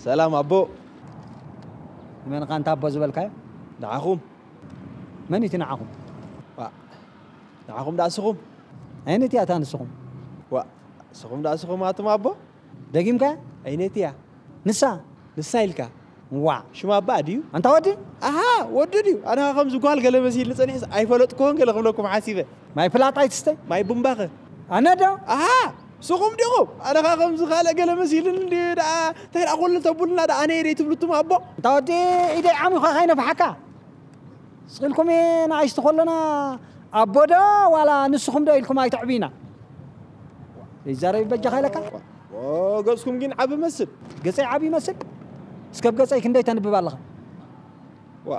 ሰላም ኣቦ። ንመን ኻንታ ኣቦ ዝበልካዮ? ንዓኹም። መን እቲ ንዓኹም? ዋ፣ ንዓኹም ደኣ ንስኹም? ኣይነት እያ እታ ንስኹም? ዋ፣ ንስኹም ደኣ ንስኹም ኣቱም ኣቦ? ደጊምካ? ኣይነት እያ? ንሳ? ንሳ ኢልካ? ዋ። ሽማ ኣባ ድዩ? ኣንታ ወዲ? ኣሃ፣ ወዲ ድዩ? ኣነ ኸኣ ከምዚ ጓል ገለ መሲልኒ ጸኒሕስ ኣይፈለጥኩዎን ገለ ክብለኩም ሓሲበ። ማይ ፍላጥ ኣይትስተ? ማይ ቡምባኸ? ኣነ ዶ? ኣሃ፣ ንስኹም ዲኹም? ኣነ ኸኣ ከምዚ ካልእ ገለ መሲልኒ እንድዩ ደኣ፣ እንታይ ደኣ ኮሎ ተቡልና ደኣ ኣነ እየ ደይ ትብሉ እቱም ኣቦ? ኣንታ ወዲ ኢደይ ዓሚኹ ከይነፍሓካ። ስቕ ኢልኩም ንኣሽቱ ከሎና ኣቦ ዶ ዋላ ንስኹም ዶ ኢልኩም ኣይተዕብዩና? ዘይዛረብ ይበጃኻ ኢለካ? ኦ፣ ገጽኩም ግን ዓቢ መስል። ገጸይ ዓቢ ይመስል? እስከ ብ ገጸይ ክንደይ ተንብብ ኣለኻ? ዋ፣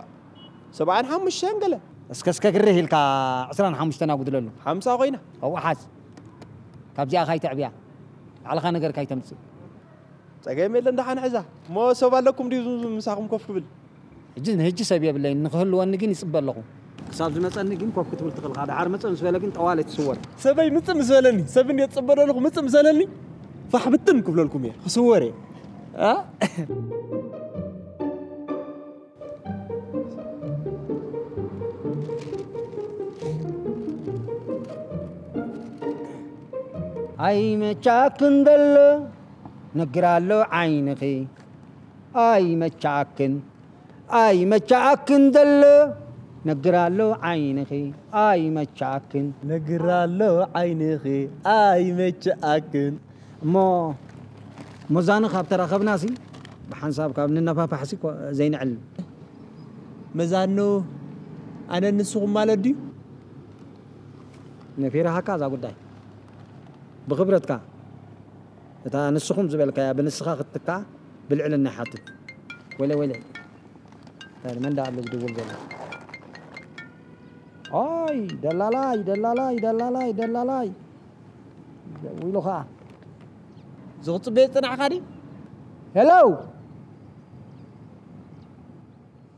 ሰብዓን ሓሙሽተን ገለ። እስከ፣ እስከ ግርህ ኢልካ ዕስራን ሓሙሽተን ኣጉድለሉ። ሓምሳ ኮይና። ኣብኡ ሓዝ። ካብዚኣ ካይተዕብያ። ባዕልኻ ነገር ካይተምጽእ። ጸገም የለን፣ ደሓን ሕዛ። እሞ ሰብ ኣለኩም ድዩ ዝም-፣ ዝም-፣ ምሳኹም ኮፍ ክብል? ሕጂ ንሕጂ ሰብ የብለይን፣ ንኽህልወኒ ግን ይጽበ ኣለኹ። ክሳብ ዝመጸኒ ግን ኮፍ ክትብል ትኽእል ኢኻ። ደሓር መጸ ምስ በለ ግን ጠዋል ኣይትስወር። ሰበይ ምጽእ ምስ በለኒ፣ ሰብ እንድየ ዝጽበ ዘለኹ፣ ምጽእ ምስ በለኒ፣ ፋሕ ብትን ክብለልኩም እየ፣ ክስወር እየ። ኣ? ኣይመቻክን ዘሎ ነግር ኣሎ ዓይንኺ፣ ኣይመቻክን፣ ኣይመቻክን ዘሎ ነግር ኣሎ ዓይንኺ፣ ኣይመቻክን። ነግር ኣሎ ዓይንኺ፣ ኣይመቻክን። እሞ መዛኑ ካብ ተራኸብናሲ ብሓንሳብ ካብ ንነፋፋሕሲ እኮ ዘይንዕል። መዛኑ ኣነ ንስኹም ማለት ድዩ? ነፊርሃካ እዛ ጉዳይ። ብኽብረትካ እታ ንስኹም ዝበልካያ ብንስኻ ክትትካ ብልዕልና ይሓትት። ወይለ፣ ወይለ። እንታይ መን ደኣ ኣሎ ዝድውል ዘሎ? ኦይ፣ ደላላይ፣ ደላላይ፣ ደላላይ፣ ደላላይ። ደዊሉ ኸኣ። ዝኽጽበ ዝጸናሕካ ድዩ? ሄሎ።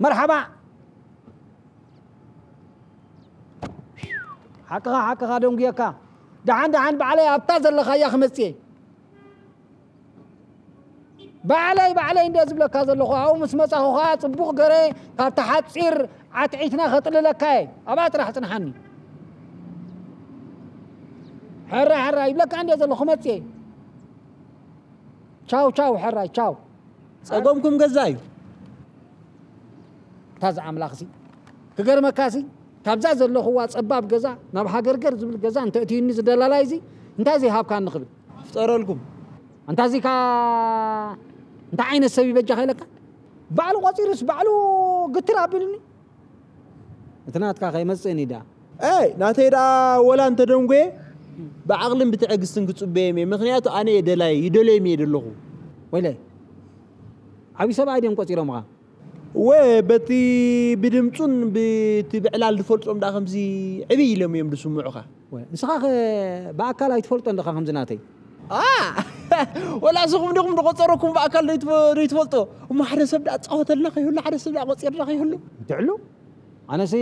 መርሓባ። ሓቅኻ፣ ሓቅኻ ደንጉየካ። ደሓን፣ ደሓን ባዕለይ ኣብታ ዘለኻያ ክመጽእ እየ። ባዕለይ፣ ባዕለይ እንደ ዝብለካ ዘለኹ፣ ኣብኡ ምስ መጻኹ ኸኣ ጽቡቕ ገረ ካብቲ ሓጺር ዓትዒትና ከጥልለካ እየ። ኣብኣ ጥራሕ ጽንሓኒ። ሕራይ፣ ሕራይ ይብለካ እንደ ዘለኹ ክመጽእ እየ። ቻው፣ ቻው፣ ሕራይ፣ ቻው። ጸገምኩም ገዛ እዩ። እታ ዝኣምላኽሲ፣ ክገርመካሲ፣ ካብዛ ዘለኹዋ ጸባብ ገዛ ናብ ሃገርገር ዝብል ገዛ እንተ እትዩኒ ዝደላላይዚ፣ እንታይ ዘይሃብካኒ ክብል። ፍጠረልኩም። ኣንታ እዚካ እንታይ ዓይነት ሰብ ይበጃኻ ኢለካ? ባዕሉ ቆጺሩስ ባዕሉ ግትር ኣቢሉኒ። እቲ ናትካ ከይመጽእኒ ደኣ። ኤይ፣ ናተይ ደኣ ወላ እንተ ደንጎየ፣ ብዓቕልን ብትዕግስትን ክጽበዮም እየ። ምኽንያቱ ኣነ እየ ደላይ፣ ይደለዮም እየ ደለኹ። ወይለይ፣ ዓብዪ ሰብኣይ ድዮም ቆጺሮምኻ? እወ፣ በቲ ብድምጹን ብቲ ብዕላል ዝፈልጦም ደኣ ከምዚ ዕብይ ኢሎም እዮም ዝስምዑኻ። ወ-፣ ንስኻ ኸ ብኣካል ኣይትፈልጦን ዲኻ ከምዚ ናተይ? ኣ! ወላ ንስኹም ዲኹም ዝቖጸረኩም ብኣካል ዘይትፈ-፣ ዘይትፈልጦ? እሞ ሓደ ሰብ ደኣ ጻወተልና ከይህሉ፣ ሓደ ሰብ ደኣ ቆጺርና ከይህሉ? ትዕሉ? ኣነሲ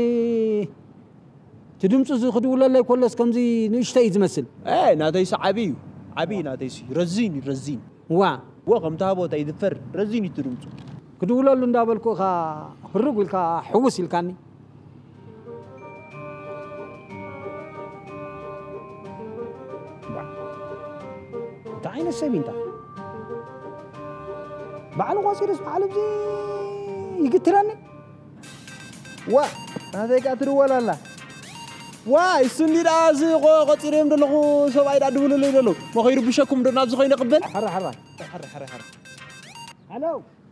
እቲ ድምጹ እዚ ክድውለለይ ከሎስ ከምዚ ንእሽተይ እዩ ዝመስል። ኤ፣ ናተይሲ ዓቢ እዩ። ዓቢ እዩ ናተይሲ። ረዚን እዩ፣ ረዚን። ዋ። ወ፣ ከምቲ ሃቦት ኣይድፈር። ረዚን እዩ እቲ ድምጹ። ክድውለሉ እንዳበልኩ ኢኻ ህርግ ኢልካ ሕውስ ኢልካኒ። እንታይ ዓይነት ሰብ እዩ እንታ? ባዕሉ ቆጺሩስ ባዕሉ ብዚ ይግትረኒ። ዋ፣ ናተይ ከኣ ትድወል ኣላ። ዋይ፣ እሱ እንዲ ደኣ እዚ ቆ-፣ ቆጺረዮም ዘለኹ ሰብኣይ ደኣ ድውልለይ ዘለዉ። ሞ ከይርብሸኩም ዶ ናብዚ ኮይነ ቅበል? ሓራ፣ ሓራ። ሓራ፣ ሓራ፣ ሓራ። ሃሎ።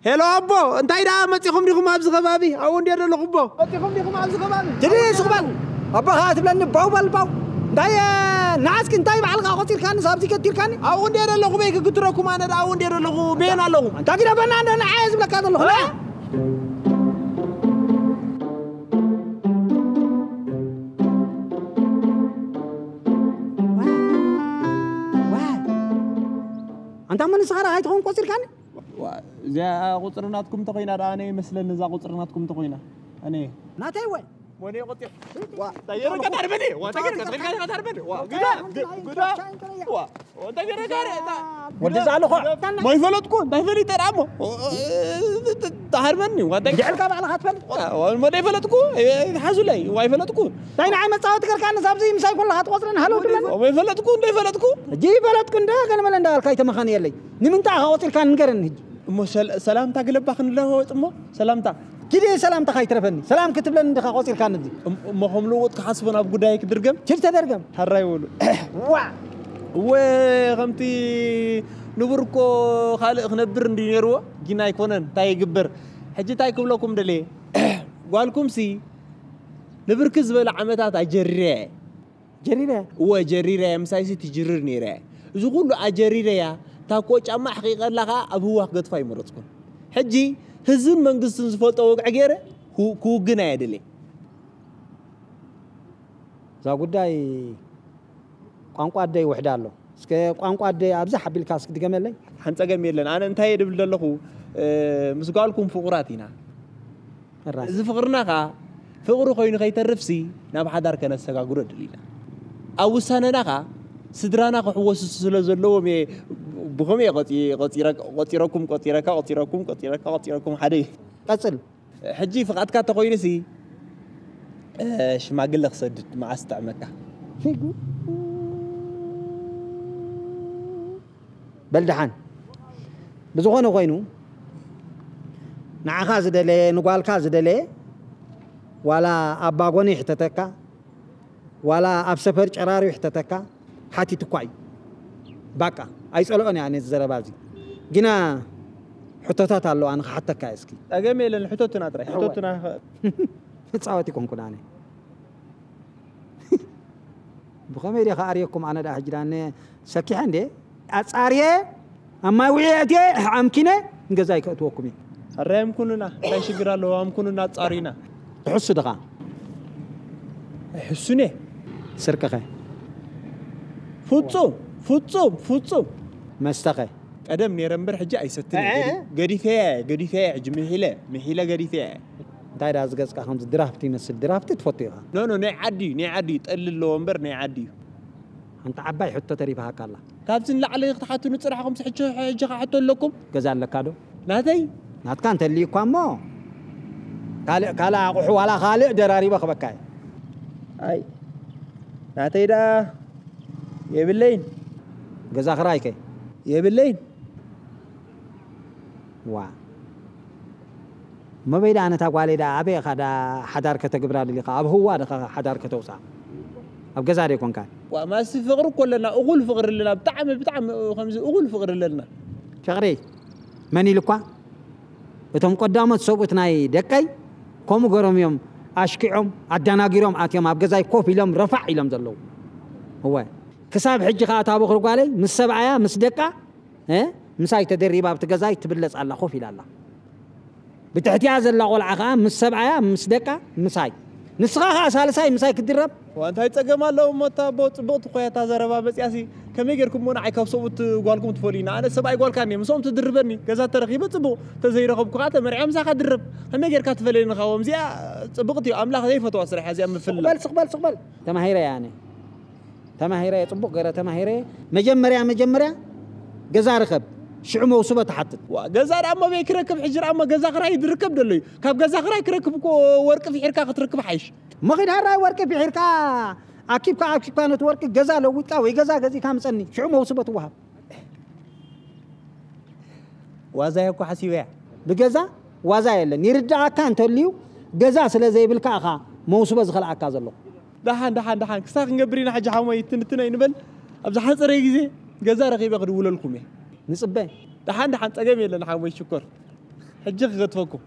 ሄሎ ኣቦ፣ እንታይ ደኣ መጺኹም ዲኹም ኣብዚ ከባቢ? ኣብኡ እንድየ ዘለኹ ኣቦ። መጺኹም ዲኹም ኣብዚ ከባቢ? ትዲ ሱቕ በል። ኣቦኻ ትብለኒ ባው በል ባው። እንታይ፣ እ፣ ንዓስኪ እንታይ ባዕልኻ ቆጺርካኒ፣ ሳብዚ ከቲርካኒ? ኣብኡ እንድየ ዘለኹ በይ ክግትረኩም፣ ኣነ ደኣ ኣብኡ እንድየ ዘለኹ በየን ኣለኹ? እንታይ ግደፈና እንዶ ንዓየ ዝብለካ ዘለኹ፣ እ? ንዓ። ኣንታ መን ንስኻ ደኣ ኣይትኸውን ቆጺርካኒ? ዋ፣ እዚኣ ቁጽሪ ናትኩም እንተኾይና ደኣ ኣነ ይመስለኒ፣ እዛ ቁጽሪ ናትኩም እንተኾይና። ኣነ። ናተይ ወይ? ወኔ ቆጢ ዋ ታየረ ቀጣር በኔ ዋ ታየረ ቀጣር በኔ ዋ ግዳ ግዳ ዋ ታየረ ጋር ወዲ ዛለኹ ማይፈለጥኩ እንታይ ፈሊጠ ደሞ ታሃርበኒ ዋ እንታይ ጀዕልካ ባዕልኻ ትፈልጥ ወደ ፈለጥኩ ሓዙለይ ዋ ይፈለጥኩ እንታይ ንዓይ መጻወቲ ገርካ ንሳብዚ ምሳይ ኮላ ክትቆጽረን ሃሎ ድለን ወይፈለጥኩ እንታይ ፈለጥኩ እጂ ይፈለጥኩ እንደ ገለመለ እንዳልካ ይተመኻን የለይ ንምንታይ ኣኻ ቆጺርካ ንገረኒ ህጂ እሞ ሰላምታ ግለባ ክንለዋወጥ እሞ ሰላምታ ኪደ ሰላምታ ካይትረፈኒ ሰላም ክትብለኒ እንዲኻ ቆፂርካኒ እዚ እሞ ከም ልውጥ ክሓስቦ ናብ ጉዳይ ክድርገም ችድ ተደርገም ሕራይ በሉ ዋ እወ ከምቲ ንቡር እኮ ካልእ ክነብር እንዲ ነርዎ ግን ኣይኮነን እንታይ ይግበር ሕጂ እንታይ ክብለኩም ደልየ ጓልኩም ሲ ንብርክ ዝበለ ዓመታት ኣጀሪረ ጀሪረ እወ ጀሪረ ምሳይሲ ትጅርር ነይረ እዚ ኩሉ ኣጀሪረያ ታኮ ጫማ ኣሕቂቀላ ከዓ ኣብ ህዋ ክገድፋ ይመረፅኩን ሕጂ ህዝብን መንግስትን ዝፈልጦ ወግዒ ገይረ ክውግን ኣየ ደልየ እዛ ጉዳይ ቋንቋ ኣደይ ውሕዳ ኣሎ እስከ ቋንቋ ኣደይ ኣብዚ ሓቢልካ እስኪ ድገመለይ ሓንፀገም የለን ኣነ እንታይ እየ ድብል ዘለኹ ምስ ጓልኩም ፍቑራት ኢና እዚ ፍቕርና ኸዓ ፍቕሪ ኮይኑ ከይተርፍሲ ናብ ሓዳር ከነሰጋግሮ ደሊና ኣብ ውሳነና ኸዓ ስድራና ክሕወሱ ስለ ዘለዎም እየ ብኸመይ እየ ቆፂረኩም ቆፂረካ ቆፂረኩም ቆፂረካ ቆፂረኩም ሓደ እዩ ቀፅል ሕጂ ፍቓድካ ተኾይኑሲ ሽማግለ ክሰድድ መዓስ ጥዕመካ በል ደሓን ብዝኾነ ኮይኑ ንዓኻ ዝደለየ ንጓልካ ዝደለየ ዋላ ኣባጎኒ ይሕተተካ ዋላ ኣብ ሰፈር ጨራሩ ይሕተተካ ሓቲቱኳ እዩ ባቃ ኣይፀልኦን እያ ነዚ ዘረባ እዚ ግና ሕቶታት ኣለዋ ንክሓተካ እየ እስኪ ጠገም የለን ሕቶትና ጥራይ ሕቶትና መፃወት ይኮንኩን ኣነ ብኸመይ ዲኻ ኣርየኩም ኣነ ደኣ ሕጂ ዳነ ሰኪሐ እንዴ ኣፃርየ ኣብ ማይ ውዒ ኣእትየ ኣምኪነ ንገዛይ ከእትወኩም እዩ ኣራይ ኣምኩኑና እንታይ ሽግር ኣለዎ ኣምኩኑና ኣፃሩና ትሕሱ ድኻ ኣይሕሱን እየ ስርቅኸ ፍፁም ፍፁም ፍፁም መስተኸ ቀደም ነይረ እምበር ሕጂ ኣይሰትን እየ ገዲፈያ እየ ገዲፈያ እየ ሕጂ ምሒለ ምሒለ ገዲፈያ እየ እንታይ ደኣ ዝገጽካ ከምዚ ድራፍት ይመስል ድራፍት ትፈቱ ኢኻ ኖ ኖ ናይ ዓዲ እዩ ናይ ዓዲ እዩ ጠሊ ኣለዎ እምበር ናይ ዓዲ እዩ ሓንቲ ዓባይ ሕቶ ተሪፋሃካ ኣላ ካብዚ ንላዕሊ ክትሓቱኒ ጽራሕ ከምዚ ሕጂ ሕጂ ክሓቶ ኣለኩም ገዛ ኣለካ ዶ ናተይ ናትካ እንተልዩ እኳ እሞ ካልእ ካልእ ኣቑሑ ዋላ ካልእ ደራሪበ ክበካ እየ ኣይ ናተይ ደኣ የብለይን ገዛ ክራይከ የብለይን ዋ መበይ ደኣ ነታ ጓለይ ደኣ ኣበይ ኢኻ ደኣ ሓዳር ከተግብራ ደሊኻ ኣብ ህዋ ድኻ ሓዳር ከተውፅኣ ኣብ ገዛ ዶ ይኮንካ ዋ ማሲ ፍቅሪ እኮ ኣለና እኹል ፍቅሪ ኣለና ብጣዕሚ ብጣዕሚ ከምዚ እኹል ፍቅሪ ኣለና ፍቅሪ መን ኢልኳ እቶም ቀዳሞት ሰብኡት ናይ ደቀይ ከምኡ ገሮም እዮም ኣሽኪዖም ኣደናጊሮም ኣትዮም ኣብ ገዛይ ኮፍ ኢሎም ረፋዕ ኢሎም ዘለዉ እወ ክሳብ ሕጂ ከዓ እታ በኹሪ ጓለይ ምስ ሰብኣያ ምስ ደቃ ምሳይ ተደሪባ ኣብቲ ገዛይ ትብለፅ ኣላ ኮፍ ኢላ ኣላ ብትሕቲያ ዘላ ቆልዓ ከዓ ምስ ሰብኣያ ምስ ደቃ ምሳይ ንስኻ ከዓ ሳልሳይ ምሳይ ክትድረብ እንታይ ፀገም ኣለዎ እሞ እታ ኣቦ ፅብቕቲ ኮይና እታ ዘረባ መፅያሲ ከመይ ጌርኩሞ ንዓይ ካብ ሰብኡት ጓልኩም ትፈልዩኒ ኣነ ሰብኣይ ጓልካ እኒአ ምስኦም ትድርበኒ ገዛ ተረኺበ ፅቡቕ ተዘይረኸብኩ ከዓ ተመርዕያ ምሳኻ ድረብ ከመይ ጌርካ ትፈለየኒ ካብኦም እዚኣ ፅብቕቲ እዩ ኣምላኽ ዘይፈትዋ ስራሕ እያ እዚኣ ምፍልላጥ ስቕበል ስቕበል ስቕበል ተማሂረ እየ ኣነ ተማሂረ እየ ፅቡቕ ገይረ ተማሂረ እየ መጀመርያ መጀመርያ ገዛ ርኸብ ሽዑ መውስቦ ትሓትት ገዛ ደኣ መበይ ክረክብ ሕጂ ደኣ ገዛ ክራይ ዝርከብ ደሎ እዩ ካብ ገዛ ክራይ ክረክብ እኮ ወርቂ ፍሒርካ ክትረክብ ሓይሽ እሞ ኺድ ሃራይ ወርቂ ፍሒርካ ኣኪብካ ኣኪብካ ነቲ ወርቂ ገዛ ለዊጥካ ወይ ገዛ ገዚእካ ምፀኒ ሽዑ መውስቦ ትወሃብ ዋዛየ እኮ ሓሲበያ ብገዛ ዋዛ የለን ይርዳኣካ እንተልዩ ገዛ ስለ ዘይብልካ ኢኻ መውስቦ ዝኸልኣካ ዘለኹ ደሓን ደሓን ደሓን ክሳ ክንገብር ኢና ሕጂ ሓሞይ ትንትነይ ንበል ኣብ ዝሓፀረ ግዜ ገዛ ረኺበ ክድውለልኩም እየ ንፅበ ደሓን ደሓን ፀገም የለን ሓሞይ ሽኮር ሕጂ ክገትፈኩም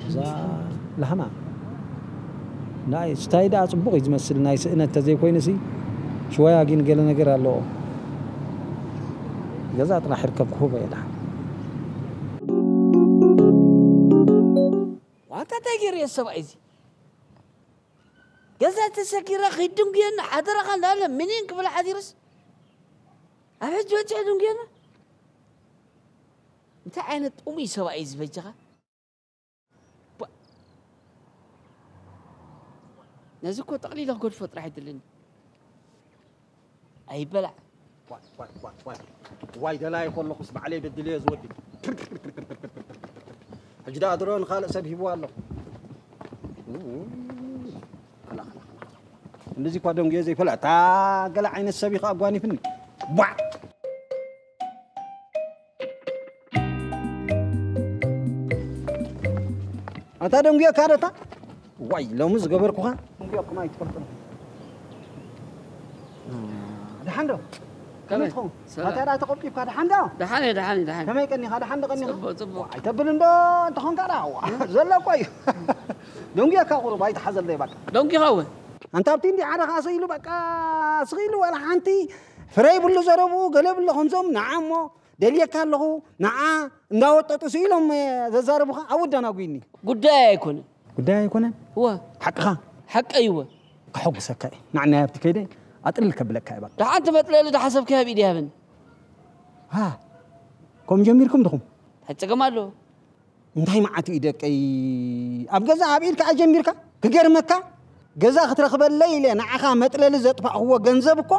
እዛ ላህማ ናይ ስታይ ደኣ ፅቡቕ እዩ ዝመስል ናይ ስእነት ተዘይኮይኑ ሲ ሽወያ ግን ገለ ነገር ኣለዎ ገዛ ጥራሕ ይርከብ ክህቦ እየ ደሓን ኣታ እንታይ ገይሩ እየ ሰብኣይ እዚ? ገዛ ተሰጊረ ኺድንጉየና ሓደራኻ እንዳለ ምኒን ክብል ሓዲርስ ኣብ ሕጂ በፂሑ ድንጉየና። እንታይ ዓይነት ጥሙይ ሰብኣይ እዩ ዝበጀኻ? ባ- ነዚ እኮ ጠቕሊለ ክገድፎ ጥራሕ ይድልን። ኣይበላዕ። ዋይ ዋይ ዋይ ዋይ። ዋይ ደላይ ከለኹስ ባዕለይ በድልዮ ዝወዲ። ሕጂ ደኣ ድሮ ንኻልእ ሰብ ሂብዋ ኣለኹ። እንደዚ እኳ ደንጉየ ዘይፈለጥ፣ እታ ገለ ዓይነት ሰብ እዩ ከኣ ኣጓኒፍኒ። ቧዕ! ኣታ ደንጉየካ ዶ እታ? ዋይ፣ ሎሚ ዝገበርኩኻ? ደንጉየኩም ኣይትፈልጡን። ደሓን ዶ? ከመይ ከመይ? ትኸውን? ሰላም። ኣታ ደኣ ተቐልጢፍካ፣ ደሓን ዶ? ደሓን እየ፣ ደሓን እየ፣ ደሓን። ከመይ ቀኒኻ? ደሓን ዶ ቀኒኻ? ጽቡቕ፣ ጽቡቕ። ኣይተብል እንዶ እንተኾንካ ደኣ፣ ዋ፣ ዘሎ እኮ እዩ። ደንጉየካ ቁሩብ ኣይትሓዘለይ በቃ። ደንጉኻ እውን? ኣንታ ኣብቲ እንዲ ሓደ ከኣ ስቕ ኢሉ በቃ፣ ስቕ ኢሉ ዋላ ሓንቲ ፍረ ይብሉ ዘረብኡ፣ ገለ ይብሉ ከምዞም ንዓ እሞ ደልየካ ኣለኹ፣ ንዓ እንዳወጠጡ ስኢሎም፣ እ፣ ዘዛርቡኻ ኣብኡ ኣደናጉይኒ። ጉዳይ ኣይኮነን። ጉዳይ ኣይኮነን? እወ። ሓቅኻ? ሓቀይ እወ። ከሐጉሰካ እየ። ንዓናይ ኣብቲ ከይደ ኣጥልል ከብለካ እየ በቃ። ደሓን ትመጥለሊ ዝሓሰብካዮ ኣብ ኢድ ይሃበኒ። ሃ፣ ከምኡ ጀሚርኩም ድኹም? እንታይ ጸገም ኣለዎ? እንታይ መዓት እዩ ደቀይ? ኣብ ገዛ ኣብ ኢድ ከኣ ጀሚርካ? ክገርመካ፣ ገዛ ክትረኽበለይ ኢለ ንዓኻ መጥለሊ ዘጥፋእኽዎ ገንዘብ እኮ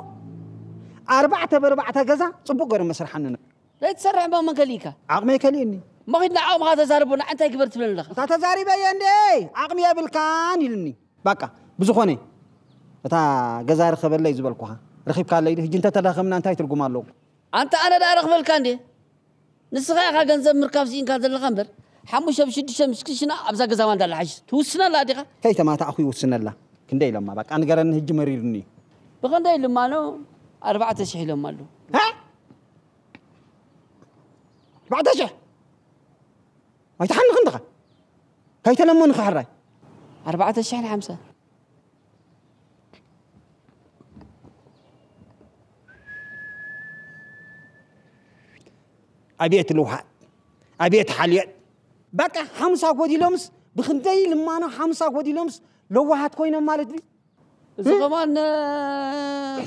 ኣርባዕተ ብኣርባዕተ ገዛ ጽቡቕ ገይሩ መስርሓኒ ነይሩ። ዘይትሰርሕ እሞ መን ከሊእካ? ዓቕመይ ከሊእኒ። እሞ ኺድ ንዓቕምኻ ተዛረቦ፣ ንዓ እንታይ ግበር ትብለኒ ኣለኻ? እታ ተዛሪበ እየ እንዴ፣ ዓቕሚ የብልካን ኢሉኒ። በቃ፣ ብዝኾነ፣ እታ ገዛ ርኸበለይ ዝበልኩኻ፣ ረኺብካለይ ድዩ? ሕጂ እንተተዳኸምና እንታይ ትርጉም ኣለዎ? ኣንታ ኣነ ደኣ ረኽበልካ እንዴ? ንስኻ ኢኻ ገንዘብ ምርካብ ስኢንካ ዘለኻ እምበር፣ ሓሙሽተ ብሽዱሽተ ምስ ክሽና ኣብዛ ገዛ ዋንዳ ኣላ። ሓይሽ ትውስነላ ዲኻ? ከይተማታእኹ ይውስነላ። ክንደይ ኢሎማ? በቃ ንገረኒ፣ ሕጂ መሪሩኒ እዩ። ብኽንደይ ኢሎማ ነው? ኣርባዕተ ሽሕ ኢሎማ ኣለዉ። ሃ? ኣርባዕተ ሽሕ? ኣይትሓንኽን ዲኻ? ከይተለመንኻ ሕራይ። ኣርባዕተ ሽሕን ሓምሳን። ኣቤት ልውሃት፣ ኣቤት ሓልዮት። በቃ ሓምሳ ጎዲሎምስ፣ ብኽንደይ ልማኖ ሓምሳ ጎዲሎምስ ለዋሃት ኮይኖም ማለት ድዩ? እዚ እ? ከማን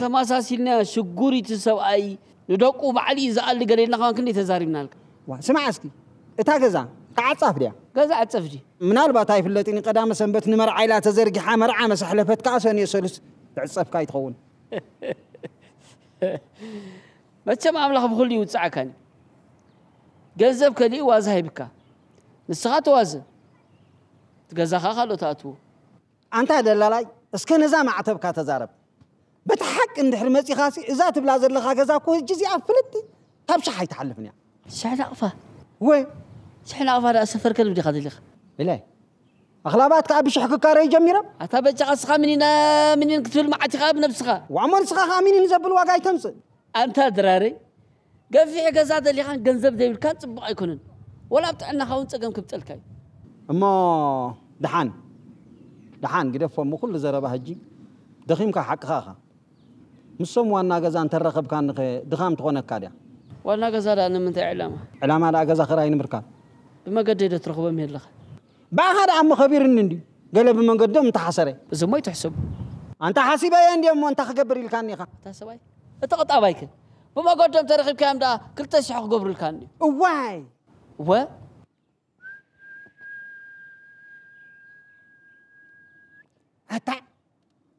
ተመሳሲልና ሽጉሪቲ ሰብኣይ ንደቁ ባዕሊ እዩ ዝኣሊ ገሌልና ከማን ክንደይ ተዛሪብናልካ። ዋ፣ ስማዕ እስኪ፣ እታ ገዛ ተዓጻፍ ድያ? ገዛ ዓጸፍ ድዩ? ምናልባት ኣይፍለጥን፣ ቀዳመ ሰንበት ንመርዓ ኢላ ተዘርጊሓ፣ መርዓ መሳሕለፈት ከኣ ሰንዮ ሰሉስ ትዕጸፍ ከኣ ኣይትኸውን። መቸም ኣምላኽ ብኹሉ ይውጽዓካን እዩ። ገንዘብ ከሊኡ ዋዛ ሂብካ፣ ንስኻ ተዋዘ፣ እቲ ገዛኻ ካልኦት ኣእትዎ። ኣንታ ደላላይ፣ እስከ ነዛ ማዕተብካ ተዛረብ። በቲ ሓቂ እንድሕር መጺኻሲ፣ እዛ ትብላ ዘለኻ ገዛ እኮ ሕጂ እዚኣ ፍልጥቲ ካብ ሽሕ ኣይትሓልፍን እያ። ሽሕ ናቕፋ? ወ? ሽሕ ናቕፋ ደኣ ሰፈር ከልብ ዲኻ ደሊኻ? ኢለ። ኣኽላባት ከኣ ብሽሕ ክካረዩ ጀሚሮም? ኣታ በጃኻ እስኻ ምኒን፣ ምኒን ክትብል መዓት ኢኻ ኣብ ነብስኻ። ዋእ እሞ ንስኻ ከኣ ምኒን ዘብል ዋጋ ኣይተምጽእ። ኣንታ ድራረይ፣ ገፊሕ ገዛ ደሊኻን ገንዘብ ዘይብልካን ጽቡቕ ኣይኮነን። ወላ ኣብ ጥዕናኻ እውን ጸገም ከምጸልካ እዩ። እሞ ደሓን፣ ደሓን ግደፎ እሞ ኩሉ ዘረባ ሕጂ። ደኺምካ ሓቅኻ ኢኻ። ምስቶም ዋና ገዛ እንተረኸብካኒኸ ድኻም ትኾነካ ድያ? ዋና ገዛ ደኣ ንምንታይ ዕላማ? ዕላማ ደኣ ገዛ ኽራይ ንምርካብ። ብመገደይ ዶ ትረኽቦም ይህልኻ? ብኣኻ ደኣ እሞ ኸቢርኒ እንድዩ። ገለ ብመንገዶም እንተሓሰረ። እዚ እሞ ኣይትሕሰቡ። ኣንታ ሓሲበዮ እንድየ እሞ እንታይ ክገብር ኢልካኒ ኢኻ? ኣታ ሰብኣይ፣ እቲ ቅጣባይከ? ብመገዶም ተረኺብካዮም ደኣ ክልተ ሽሕ ክገብሩልካ እንድዩ። እዋይ! እወ? ኣታ፣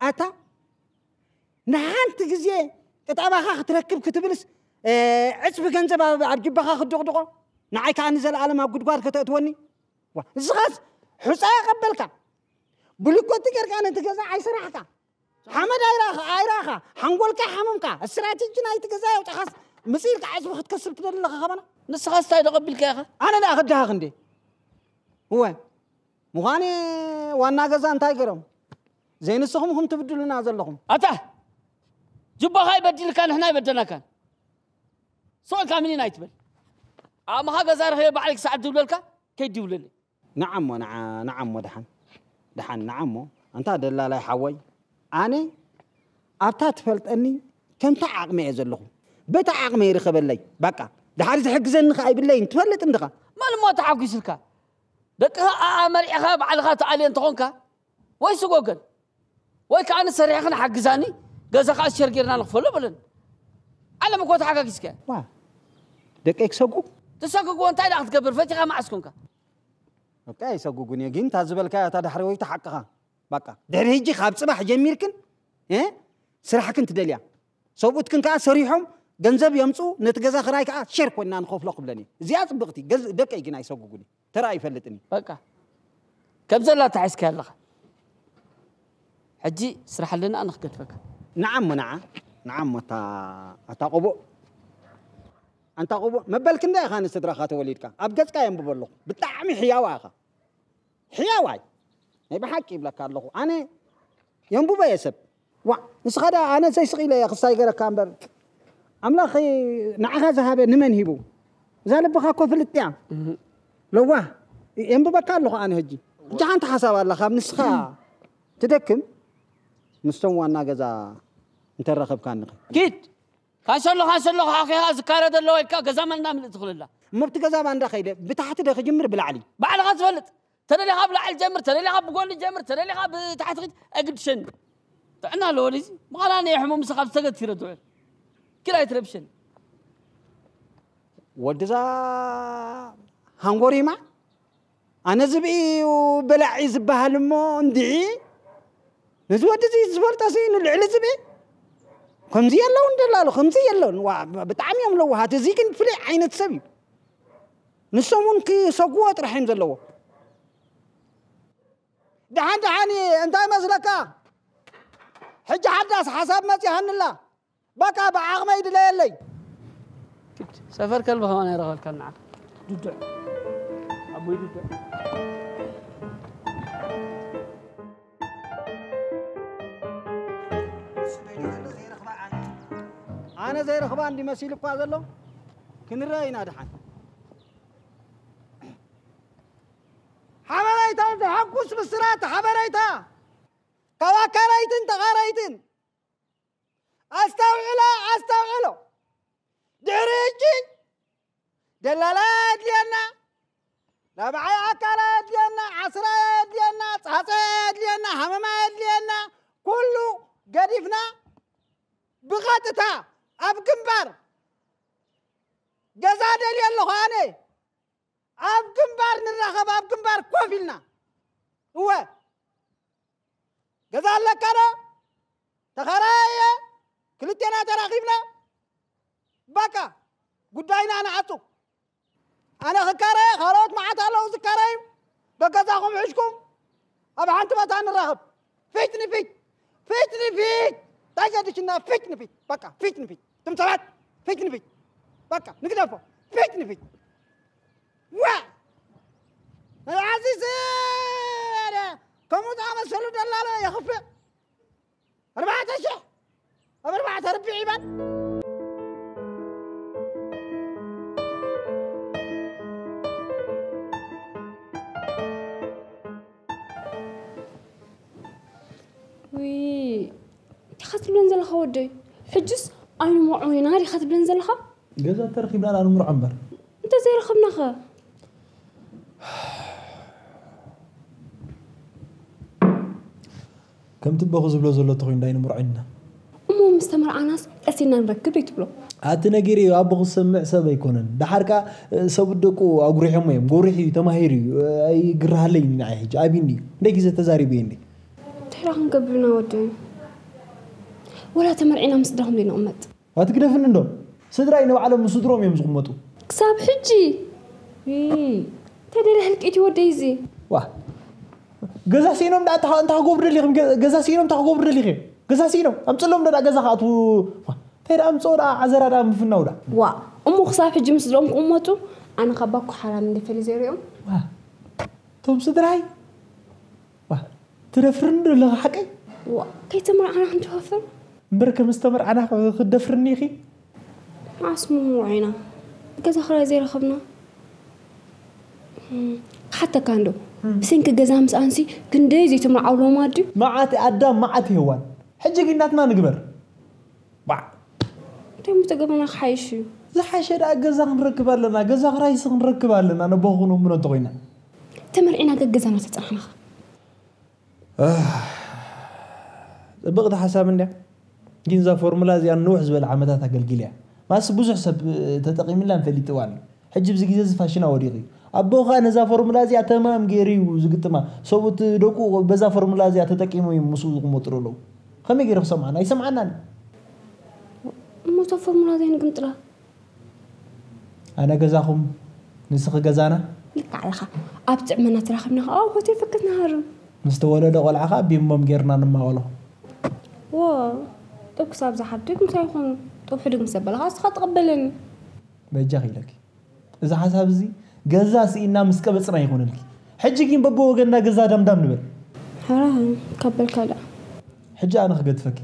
ኣታ፣ ንሓንቲ ግዜ ቅጣባኻ ክትረክብ ክትብልስ፣ እ፣ ዕጽፊ ገንዘብ ኣብ፣ ኣብ ጅባኻ ክትድቕድቖ፣ ንዓይ ከኣ ንዘለኣለም ኣብ ጉድጓድ ከተእትወኒ? ዋ፣ ንስኻስ ሑጻ የቐበልካ። ብልኮቲ ጌርካ ነቲ ገዛ ኣይሰራሕካ። ሓመድ ኣይራኻ፣ ኣይራኻ። ሓንጎልካ ሓመምካ። ስትራቴጂ ናይቲ ገዛ የውጻኻስ፣ ምጽእ ኢልካ ዕጽፊ ክትከስብ ትደሊ ኣለኻ ከማና? ንስኻስ እንታይ ዶ ቀቢልካ ኢኻ? ኣነ ደኣ ክድሃኽ እንዴ? እወ። ምዃነ ዋና ገዛ እንታይ ገይሮም? ዘይንስኹም ኢኹም ትብድሉና ዘለኹም። ኣታ! ጅባኻ ይበዲልካ፣ ንሕና ኣይበደልናካን። ስቕ ኢልካ ምኒን ኣይትበል። ዓቕምኻ ገዛ ረኺበ ባዕለይ ክሰዓት ድውለልካ፣ ከይድውለለይ። ንዓ እሞ፣ ንዓ፣ ንዓ እሞ፣ ደሓን። ደሓን፣ ንዓ እሞ። ኣንታ ደላላይ ሓወይ፣ ኣነ ኣብታ ትፈልጠኒ ከምታ ዓቕመይ እየ ዘለኹ። በታ ዓቕመይ ርኸበለይ። በቃ። ደሓር ዝሕግዘኒ ኸኣ ኣይብለይን። ትፈልጥ እንድኻ። መን እሞ ተሓጒስልካ? ደቅኻ ኣመሪዕኻ ባዕልኻ ትኣልዮ እንተኾንካ፣ ወይ ስጎገን፣ ወይ ከኣ ንሰሪሕኽን ሓግዛኒ፣ ገዛኻ ኣሸር ጌርና ንኽፈሎ በለን። ዓለም እኮ ተሓጋጊዝካ። ዋ፣ ደቀይ ክሰጉ? ትሰጉግዎ እንታይ ደኣ ክትገብር ፈቲኻ መዓስ ኮንካ? በቃ ኣይሰጉጉን እየ፣ ግን እታ ዝበልካያ እታ ዳሕረወይቲ ሓቅኻ። በቃ ድሕሪ ሕጂ ካብ ጽባሕ ጀሚርክን፣ እ፣ ስራሕክን ትደልያ። ሰብኡትክን ከኣ ሰሪሖም ገንዘብ የምጽኡ፣ ነቲ ገዛ ክራይ ከኣ ሸር ኮይንና ንኸፍሎ ክብለን እየ። እዚኣ ጽብቕቲ፣ ገዝ-፣ ደቀይ ግን ኣይሰጉጉን እዩ። ተራ ኣይፈልጥን እዩ። በቃ ከም ዘላ ተሓዝካ ኣለኻ። ሕጂ ስራሕ ኣለና ንኽገድፈካ። ንዓሞ ንዓ፣ ንዓሞ ኣታ፣ ኣታ ቆቦ። ኣንታ ቆቦ፣ መበል ክንደይ ኢኻ ንስድራኻ ተወሊድካ? ኣብ ገጽካ የንብቦ ኣለኹ። ብጣዕሚ ሕያዋ ኢኻ። ሕያዋይ። ናይ ብሓቂ ይብለካ ኣለኹ። ኣነ የንብቦ እየ ሰብ። ዋ፣ ንስኻ ደኣ ኣነ ዘይስቕ ኢለ እየ ክስታይ ገረካ እምበር። ኣምላኽ ንዓኻ ዝሃበ ንመን ሂቡ? እዛ ልብኻ እኮ ፍልጥ እያ። ለዋህ፣ የንብበካ ኣለኹ ኣነ ሕጂ። ሕጂ ሓንቲ ሓሳብ ኣላ፣ ካብ ንስኻ ትደክም፣ ምስቶም ዋና ገዛ እንተረኸብካኒ። ኪድ፣ ካንሰሎ፣ ካንሰሎ፣ ሓኺኻ ዝካረ ዘለዎ ኢልካ ገዛ ማንዳ ምልእ ትኽእልላ። እሞ ኣብቲ ገዛ ማንዳ ከይደ፣ ብታሕቲ ዶ ክጅምር ብላዕሊ? ባዕልኻ ትፈልጥ። ተደሊኻ ብላዕሊ ጀምር፣ ተደሊኻ ብጎኒ ጀምር፣ ተደሊኻ ብታሕቲ ኺድ፣ ኣይግድሸኒ። ጥዕና ኣለዎ ልዚ። ምዃና እኔ ሕሙም ምሳኻ ብዝተገትረ ትውዕል። ኪድ ኣይትረብሸኒ። ወድዛ ሃንጎሪማ? ኣነ ዝብኢ እዩ በላዒ ዝበሃል እሞ እንድዒ፣ ነዚ ወዲ እዚ ዝፈልጦ እዚ ንልዕሊ ዝብኢ ከምዚ የለውን ደላሉ፣ ከምዚ የለውን። ዋ፣ ብጣዕሚ እዮም ለዋሃት። እዚ ግን ፍሉይ ዓይነት ሰብ እዩ። ንሶም እውን ክሰግዎ ጥራሕ እዮም ዘለዎ። ደሓን ደሓን እንታይ መስለካ? ሕጂ ሓዳስ ሓሳብ መጺሃንላ። በቃ ብዓቕመይ ድለየለይ። ግድ ሰፈር ከልቢ ከማን ኣይረኸብካን ንዓኻ። ዱዱዕ። ኣቦይ ዱዱዕ። ኣነ ዘይረኽባ እንዲ መሲሉ እኳ ዘሎ፣ ክንረአ ኢና ደሓን። ሓበሬታ ዘሐጉስ ብስራት፣ ሓበሬታ ካብ ኣካረይትን ተቓረይትን። ኣስተውዕሎ፣ ኣስተውዕሎ። ድሕሪ ሕጂ ደላላ የድልየና፣ ናብዓይ ኣካላ የድልየና፣ ዓስራ የድልየና፣ ጻጸ የድልየና፣ ሃመማ የድልየና፣ ኩሉ ገዲፍና ብቐጥታ ኣብ ግንባር ገዛ ደልየ ኣለኹ ኣነ። ኣብ ግንባር ንራኸብ፣ ኣብ ግንባር ኮፍ ኢልና። እወ፣ ገዛ ኣለካ ዶ? ተኸራየ፣ ክልቴና ተራኺብና። በቃ፣ ጉዳይና ንዓጹ። ኣነ ክካረየ፣ ካልኦት መዓት ኣለዉ ዝካረዩ። በገዛኹም ሕሽኩም፣ ኣብ ሓንቲ ቦታ ንራኸብ። ፊት ንፊት፣ ፊት ንፊት። እንታይ ገዲሽና? ፊት ንፊት፣ በቃ፣ ፊት ንፊት። እቶም ሰባት፣ ፊት ንፊት። በቃ፣ ንግደፎ። ፊት ንፊት። ዋ! ኣዚዝ፣ ከምኡ ዝኣመሰሉ ደላሎ የኽፍእ። ኣርባዕተ ሽሕ ኣብ ኣርባዕተ ርብዒ ይበል። ውይ፣ እንታይ ኢኻ ትብለን ዘለኻ ወደይ? ሕጅስ ኣይንሞዖ ኢና ዲኻ ትብለን ዘለኻ? ገዛ ተረኺብና ኢና ንምርዖ እምበር። እንተዘይረኸብናኸ? ከምቲ በኹ ዝብሎ ዘሎ ተኾይኑ ዳይ ንምርዖ ኢና። እሞ ምስ ተመርዓናስ ቀሲና ንረክብ እዩ ትብሎ? ኣቲ ነጊረዮ፣ ኣቦኹ ዝሰምዕ ሰብ ኣይኮነን። ደሓር ከኣ፣ እ፣ ሰብ ደቁ ኣጉሪሖሞ እዮም። ጎሪሑ እዩ፣ ተማሂሩ እዩ፣ እ፣ ኣይግርሃለይን እዩ ንዓይ ሕጂ። ኣብይኒ እዩ። ክንደይ ግዜ ተዛሪበዮ እንዴ? እንታይ ደኣ ክንገብር ኢና ወደይ? ወላ ተመርዒና ምስ ስድራኹም ዘይንቕመጥ? ኣቲ ግደፍኒ እንዶ። ስድራይ ንባዕሎም ምስ ስድሮም እዮም ዝቕመጡ። ክሳብ ሕጂ? ይ፣ እንታይ ደለ ህልቂት እዩ ወደይ እዚ? ዋ። ገዛ ስኢኖም ደኣ እንታይ፣ እንታይ ክገብሩ ደሊኹም? ገ-፣ ገዛ ስኢኖም እንታይ ክገብሩ ደሊኹም? ገዛ ስኢኖም፣ ኣምጽሎም ደኣ ገዛ ክኣትዉ። ዋ። እንታይ ደኣ ኣምጽኦ ደኣ፣ ዓዘራ ደኣ ምፍናው ደኣ። ዋ። እሞ ክሳብ ሕጂ ምስ ስድሮም ክቕመጡ፣ ኣነ ካብ ባኮ ሓራን እንደ ፈሊ ዘይሪኦም? ዋ። እቶም ስድራይ? ዋ፣ ትደፍርኒ ዶ ኣለኻ ሓቀይ? ዋ፣ ከይተመርዓና ክንተዋፈር? እምበር ከም ዝተመርዓና ኽ-፣ ክትደፍርኒ ኢኺ? መዓስ ምውዒና? ገዛ ክራይ ዘይረኸብና? እም፣ ክሓተካ እንዶ፣ እም። ብሰንኪ ገዛ ምስኣንሲ ክንደይ ዘይተመርዓው ሎማ ድዩ? መዓት ኣዳም፣ መዓት ሄዋን። ሕጂ ግን ናትና ንግበር። ባዕ። እንታይ ምተገበና ክሓይሽ እዩ? ዝሓሸ ደኣ ገዛ ክንረክብ ኣለና፣ ገዛ ክራይሲ ክንረክብ ኣለና፣ ነቦኹ ክነምኖ እንተኾይና። እቲ ተመርዒና ገገዛና ተጸናሕናኻ። ጽብቕቲ ሓሳብ እንድያ። ግን እዛ ፎርሙላ እዚኣ ንውሕ ዝበለ ዓመታት ኣገልጊል እያ። ማስ ብዙሕ ሰብ ተጠቂምላን ፈሊጥዋን። ሕጂ ብዚ ግዜ እዚ ፋሽና ወዲቑ እዩ። ኣቦ ከኣ ነዛ ፎርሙላ እዚኣ ተማም ገይሩ እዩ ዝግጥማ። ሰብኡት ደቁ በዛ ፎርሙላ እዚኣ ተጠቂሙ እዩ ምስኡ ዝቕመጡ ዘለዉ። ከመይ ገይሩ ክሰምዓና? ኣይሰምዓናን። እሞ እዛ ፎርሙላ ዘይንግምጥላ። ኣነ ገዛኹም ንስኺ ገዛና። ልክዕ ኣለኻ። ኣብ ጥዕመና ተራኺብና ከዓ ኣብ ሆቴል ፈከት ንሃርም። ምስ ተወለደ ቆልዓ ከዓ ቢምቦም ጌርና ንማቐሎ። ዎ፣ ጡብ ክሳብ ዝሓድግ ምሳይ ይኹን። ጡብ ሕድግ ምስ ኣበልኻ እስኻ ተቐበለኒ። በጃኺ ኢለኪ። እዚ ሓሳብ እዚ ገዛ ስኢና ምስ ቀበጽና ይኾነልኪ። ሕጂ ግን በብወገንና ገዛ ዳምዳም ንበል። ሓራ ካብ በልካ ደኣ። ሕጂ ኣነ ክገድፈኪ።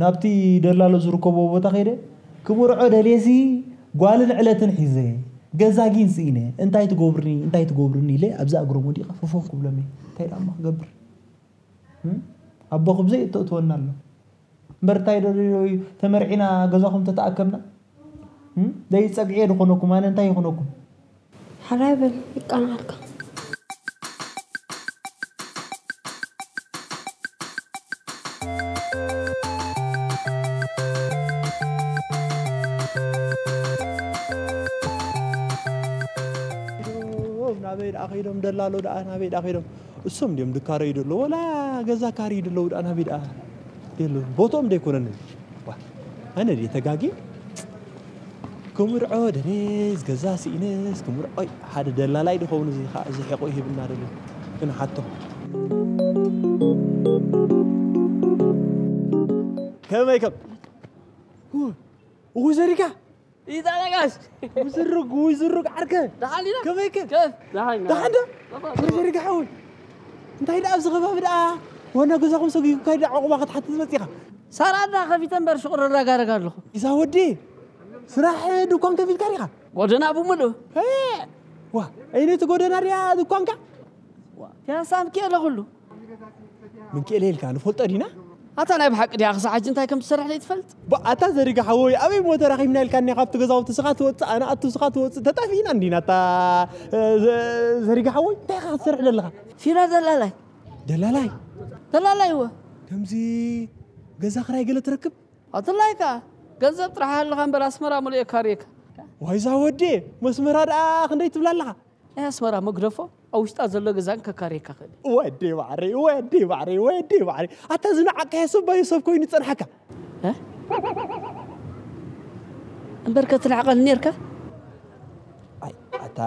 ናብቲ ደላሎ ዝርከቦ ቦታ ከይደ ክምርዖ ደልየሲ ጓልን ዕለትን ሒዘ ገዛ ግን ስኢነ እንታይ ትገብርኒ እንታይ ትገብርኒ ኢለ ኣብዛ እግሮም ወዲቐ ፈፎም ክብሎም እየ። እንታይ ደኣ እሞ ክገብር? እም? ኣቦ ክብዘይ እተእትወና ኣሎ። እምበር እንታይ ደልዮ እዩ ተመርዒና ገዛኹም ተተኣከብና? እም? ዘይጸግዒ ድኾነኩም ኣነ እንታይ ይኾነኩም? ሓራይ በል ይቃናዓልካ። ናበይ ደኣ ከይዶም ደላሎ ደኣ ናበይ ደኣ ከይዶም እሶም ድዮም ድካረዩ ደሎ ወላ ገዛ ካርዩ ደለዉ ደኣ ናበይ ደኣ የሎ ቦትኦም ደይኮነን ዋ ኣነ ድየ ተጋጊ ክምርዖ ደሬስ ገዛ ስኢነስ ክምርዖ ሓደ ደላላይ ድኸውን እዚ ከዓ እዚ ሕቆ ይህብና ደሎ ክንሓቶ ከመይ ከም እኹ ዘሪጋ ይዛረጋሽ ውዝርግ ውዝርግ ዓርከ ደሓን ኢና ከመይከ ከፍ ደሓን ኢና ደሓን ዶ ወርዘሪጋ ሓወይ እንታይ ደኣ ኣብዚ ከባቢ ደኣ ዋና ገዛኹም ሰጊጉ ካይ ደኣ ዕቑባ ክትሓትት መፂኻ ሳራ እንዳ ከፊተ እምበር ሽቑር እራጋረግ ኣለኹ ኢዛ ወዲ ስራሕ ድኳን ከፊትካ ዲኻ ጎደና ብምሉእ ዋ ኣይነቲ ጎደና ድያ ድኳንካ ፒያሳ ምክኤለ ኩሉ ምንክኤለ ኢልካ ንፈልጦ ዲና ኣታ ናይ ብሓቂ ድያ ክሳዕ ሕጂ እንታይ ከም ትሰርሕ ዘይትፈልጥ ኣታ ዘሪጋ ሓወይ ኣበይ ሞ ተራኺብና ኢልካኒ ካብቲ ገዛውቲ ስኻ ትወፅእ ኣነ ኣቱ ስኻ ትወፅእ ተጣፊእና እንዲና ኣታ ዘሪጋ ሓወይ እንታይ ኢኻ ትሰርሕ ዘለኻ ፊራ ደላላይ ደላላይ ደላላይ እወ ከምዚ ገዛ ክራይ ገለ ትረክብ ኣትላይ ከኣ ገንዘብ ጥራሕ ኣለኻ እምበር ኣስመራ ሙሉእ የካርየካ ዋይዛ ወዴ መስመራ ደኣ ክንደይ ትብላ ኣለኻ ናይ ኣስመራ መግደፎ ኣብ ውሽጣ ዘሎ ገዛን ከካርየካ ክእል እዩ። ወዲ ባዕሪ ወዲ ባዕሪ ወዲ ባዕሪ ኣታ ዝነዓቅካዮ ሰባዩ ሰብ ኮይኑ ይጸንሓካ። እ? እምበር ከትንዕቐኒ ኔርካ? ኣይ ኣታ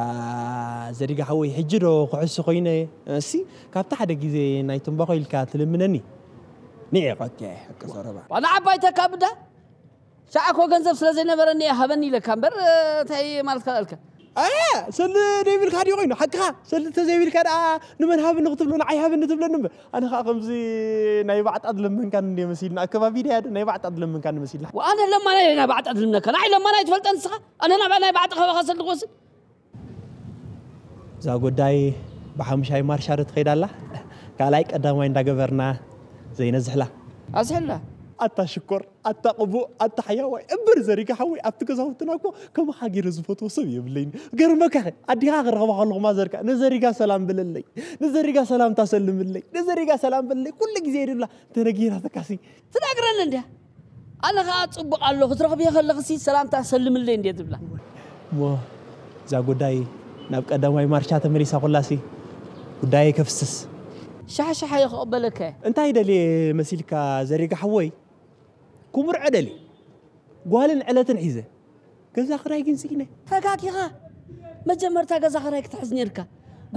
ዘዲጋ ሓወይ ሕጂ ዶ ክሕሱ ኮይነ እሲ ካብቲ ሓደ ግዜ ናይ ትምባኾ ኢልካ ትልምነኒ ንዒቐኪ ሕቂ ዘረባ ዋላ ዓባይ ተካብዳ ሻዕ እኮ ገንዘብ ስለ ዘይነበረኒ እየ ሃበኒ ኢለካ እምበር እንታይ ማለትካ ዳልካ ኣየ ሰሊ ደይብልካ ድዩ ኮይኑ ሓቅኻ ሰሊ እንተዘይብልካ ደኣ ንመን ሃብኒ ክትብሎ ንዓይ ሃብኒ ትብለኒ እምበር ኣነ ከዓ ከምዚ ናይ ባዕጣ ዝለመንካን እንደ መሲልና ኣከባቢ ደያ ናይ ባዕጣ ዝለመንካን መሲልና ኣነ ለማና ኢለ ናይ ባዕጣ ዝልምነካ ንዓይ ለማና ይትፈልጠ ንስኻ ኣነ ናብኣ ናይ ባዕጣ ካባኻ ሰሊ ክወስድ እዛ ጉዳይ ብሓሙሻይ ማርሻ ዶ ትኸይድ ኣላ ካልኣይ ቀዳማይ እንዳገበርና ዘይነዝሕላ ኣዝሕላ ኣታ ሽኮር ኣታ ቅቡእ ኣታ ሓያዋይ እምበር ዘሪጋ ሓወይ ኣብቲ ገዛውትና እኮ ከማኻ ገይረ ዝፈትዎ ሰብ የብለይን ገርመካ ኣዲኻ ክረኽባ ከለኹ ማዘርካ ንዘሪጋ ሰላም ብለለይ ንዘሪጋ ሰላምታ ሰልምለይ ንዘሪጋ ሰላም ብለለይ ኩሉ ግዜ ድብላ ተነጊራተካ ሲ ትነግረኒ እንድያ ኣነ ኸዓ ፅቡቕ ኣሎ ክትረኽብዮ ከለኽሲ ሰላምታ ሰልምለይ እንድየ ዝብላ እሞ እዛ ጉዳይ ናብ ቀዳማይ ማርሻ ተመሊሳ ኩላሲ ጉዳይ ከፍስስ ሻሕሻሕ እየ ክቕበለካ እየ እንታይ ደልየ መሲልካ ዘሪጋ ሓወይ ክምርዖ ደልየ ጓልን ዕለትን ሒዘ ገዛ ክራይ ግን ስኢነ። ተጋጊኻ መጀመርታ ገዛ ክራይ ክትሕዝ ነርካ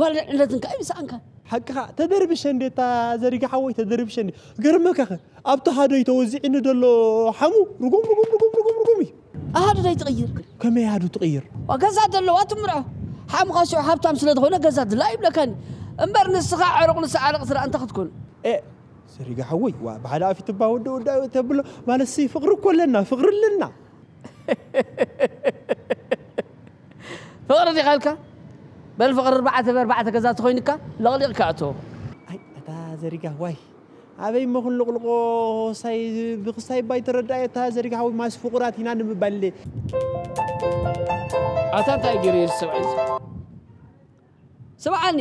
ጓል ዕለትን ከኣ ይብስኣንካ። ሓቅኻ ተደርብሸ እንዴታ ዘሪጋ ሓወይ ተደርብሸ እንዴ ገርመካኸ ኣብቲ ሃደይ ተወዚዕኒ ደሎ ሓሙ ርጉም ርጉም ርጉም ርጉም ርጉም እዩ። ኣሃዱ ደይ ትቕይር። ከመይ ኣሃዱ ትቕይር? ዋ ገዛ ደለዋ ትምርዖ ሓሙኻ ሽዑ ሃብታም ስለ ዝኾነ ገዛ ድላ ይብለካኒ እምበር ንስኻ ዕሩቕ ንሳ ዓረቕ ስራ እንተ ክትኮን። ኤ ዘሪጋ ሓወይ ዋ ብሓደ ኣፍ ይትባ ወዲ ወዲ ተብሎ ማለትሲ ፍቕሪ እኮ ኣለና ፍቕሪ ኣለና። ፍቕሪ ዲኻ ኢልካ በል ፍቕሪ ኣርባዕተ ብኣርባዕተ ገዛ ተኾይኑካ ለቕሊቕካ እቶ ኣይ ኣታ ዘሪጋ ዋይ ኣበይ እሞ ክንልቕልቖ ሳይ ብክስታይ ባይ ተረዳየ እታ ዘሪጋ ሓወይ ማስ ፍቑራት ኢና ንምባል እንዴ ኣታ እንታይ ገይሩ እዩ ሰብኣይ እዚ ስምዓኒ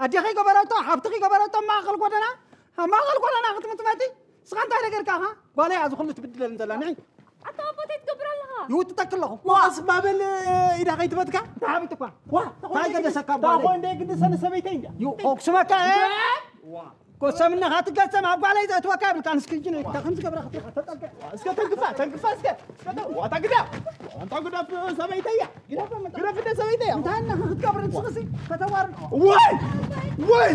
ኣዴኺ ገበረቶ፣ ሓብትኺ ገበረቶ፣ ማእኸል ጎደና፣ ኣብ ማእኸል ጎደና ክትምጥመጢ። ንስኻ እንታይ ነገርካ ኢኻ? ጓለይ እያ ዝኹሉ ትብድለኒ ዘላ፣ ንዒ። ኣታ ኣቦተይ ትገብር ኣለኻ? ይውጥጠኪ ኣለኹ። ዋ፣ ስማ በል፣ ኢዳ ከይትበትካ። ተሓቢጥ እኳ። ዋ፣ እንታይ ገደሰካ ጓለይ? ታኾ እንደ ግዲ ሰነ ሰበይተይ እንዳ። ዩ፣ ኮክስመካ፣ እ? ዋ። ኮሰምና ካትገጸም ኣብ ጓለይ ዘእትወካ ይብልካ፣ ንስኪ እጅ ነይ፣ ከምዚ ገብረ ክትሪኻ ተጠልቀ። እስከ ተንክፋ፣ ተንክፋ እስከ። እስከ ተ-፣ ዋታ ግዳ። ኣንታ ግዳ ሰበይተይ እያ። ግዳ ፈመጣ። ግዳ ፍደ ሰበይተይ እያ። እንታይ እና ክትገብር ንስኺ ሲ ከተዋርን። ወይ! ወይ!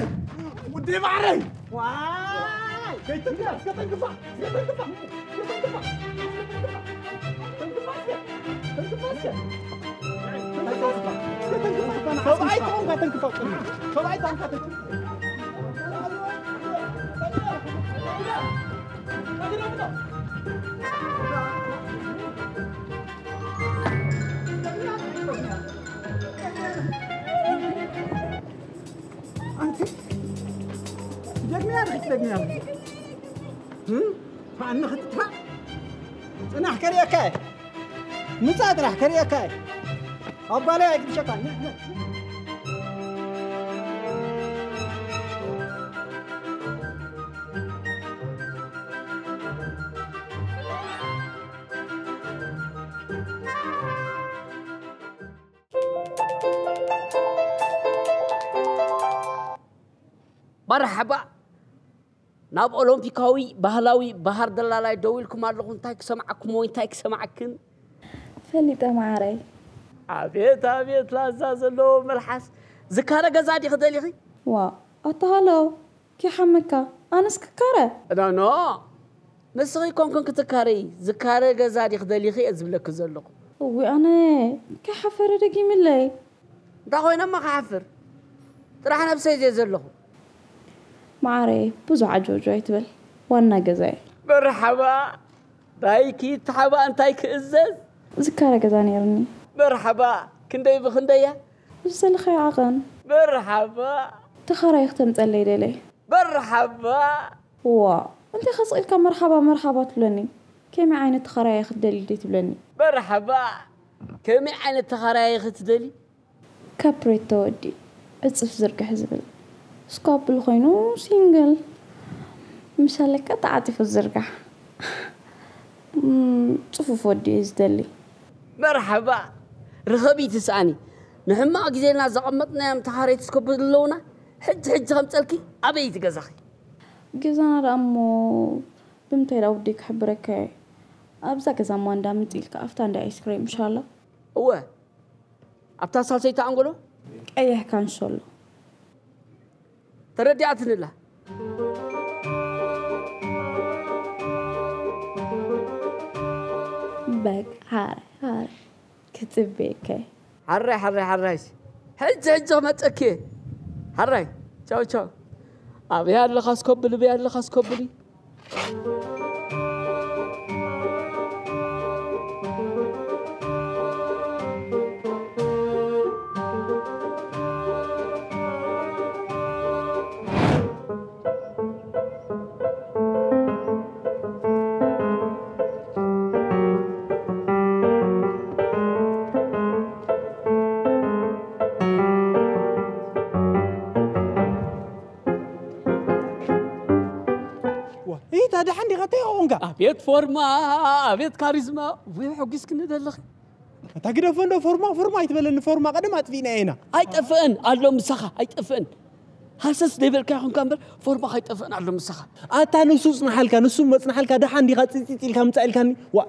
ውዴ ማዕረይ! ዋይ! ከይትንክፋ፣ እስከ ተንክፋ፣ እስከ ተንክፋ፣ እስከ ተንክፋ። ሰብኣይ ትኾንካ ተንክፋ፣ ሰብኣይ ትኾንካ ተንክፋ። ኣንቲ ደግመያ ርኢት ደግመያ። እም? ማን ክትጥፋእ? ጽናሕ ከርእየካ እየ። ምጻእ ጥራሕ ከርእየካ እየ። ኣብ ጓለይ ኣይግድሸካን። ነ፣ ነ። መርሓባ። ናብ ኦሎምፒካዊ ባህላዊ በሃር ደላላይ ደው ኢልኩም ኣለኹም። እንታይ ክሰምዓኩም ወይ እንታይ ክሰምዓክን? ፈሊጠ ማዓረይ። ኣቤት፣ ኣቤት ላዛ ዘለዎ መልሓስ። ዝካረ ገዛ ዲኺ ደሊኺ? ዋ፣ ኣታ ሃሎ፣ ኪሓመካ፣ ኣነስ ክካረ? ኖ፣ ኖ። ንስኺ ኮንክን ክትካረይ፣ ዝካረ ገዛ ዲኺ ደሊኺ እየ ዝብለኪ ዘለኹ። እዊ ኣነ፣ ከይሓፈረ ደጊምለይ። እንታይ ኮይነ እሞ ክሓፍር? ጥራሕ ነብሰይ እየ ዘለኹ። ማዓረይ፣ ብዙሕ ዓጆጆ ኣይትበል። ዋና ገዛይ። መርሓባ። ዳይኪ ተሓባ እንታይ ክእዘዝ? ዝካረ ገዛ ነይርኒ። መርሓባ። ክንደይ ብኽንደያ? ዝደለኻዮ ዓቐን። መርሓባ። ተኻራይ ክተምፀለይ ደለይ። መርሓባ። ዋ፣ እንታይ ከስቂልካ መርሓባ፣ መርሓባ ትብለኒ? ከመይ ዓይነት ተኻራያይ ክትደሊ ድዩ ትብለኒ? መርሓባ። ከመይ ዓይነት ተኻራያይ ክትደሊ? ካፕሬቶ ወዲ፣ ዕጽፍ ዝርግሕ ዝብል። ስኳብል ኮይኑ ሲንግል። ምሻለካ ተዓጺፉ ዝዝርጋሕ። እም፣ ጽፉፍ ወዲ እየ ዝደሊ። መርሓባ። ርኸቢ ትስኣኒ። ንሕማቕ ግዜና ዘቐመጥናዮም ተኻረይቲ ስኮብል ኣለውና። ሕጂ ሕጂ ከምጸልኪ ኣበይ እቲ ገዛኺ? ገዛና ደኣ እሞ ብምንታይ ደኣ ውዲ ክሕብረካ እየ? ኣብዛ ገዛ እሞ እንዳ ምንጺ ኢልካ ኣብታ እንዳ ኣይስክሬም ኢንሻላ። እወ። ኣብታ ሳልሰይቲ ኣንጎሎ? ቀይሕ ካንሸሎ። ተረዲኣትንላ። በግ፣ ሓራይ፣ ሓራይ። ክጽበየካ እየ። ሓራይ፣ ሓራይ፣ ሓራይስ። ሕጂ፣ ሕጂ ክመጸኪ እየ። ሓራይ፣ ቻው፣ ቻው። ኣበይ ኣለኻ ስኮብሊ፣ ኣበይ ኣለኻ ስኮብሊ? ዋ፣ ኢታ ደሓን ዲኻ? እንታይ ኾንካ? ኣቤት ፎርማ፣ ኣቤት ካሪዝማ። ወይ፣ ሐጒስክኒ ዘለኺ። ኣታ ግደፎ እንዶ፣ ፎርማ፣ ፎርማ ኣይትበለኒ። ፎርማ ቀደም ኣጥፊእና ኢና። ኣይጠፍእን ኣሎ ምሳኻ፣ ኣይጠፍእን። ሃሰስ ደይበልካ ይኹንካ እምበር፣ ፎርማ ከይጠፍእን ኣሎ ምሳኻ። ኣታ ንሱ ጽንሓልካ፣ ንሱ መጽንሓልካ፣ ደሓን ዲኻ ጽጽጽ ኢልካ ምጻእ ኢልካኒ? ዋ፣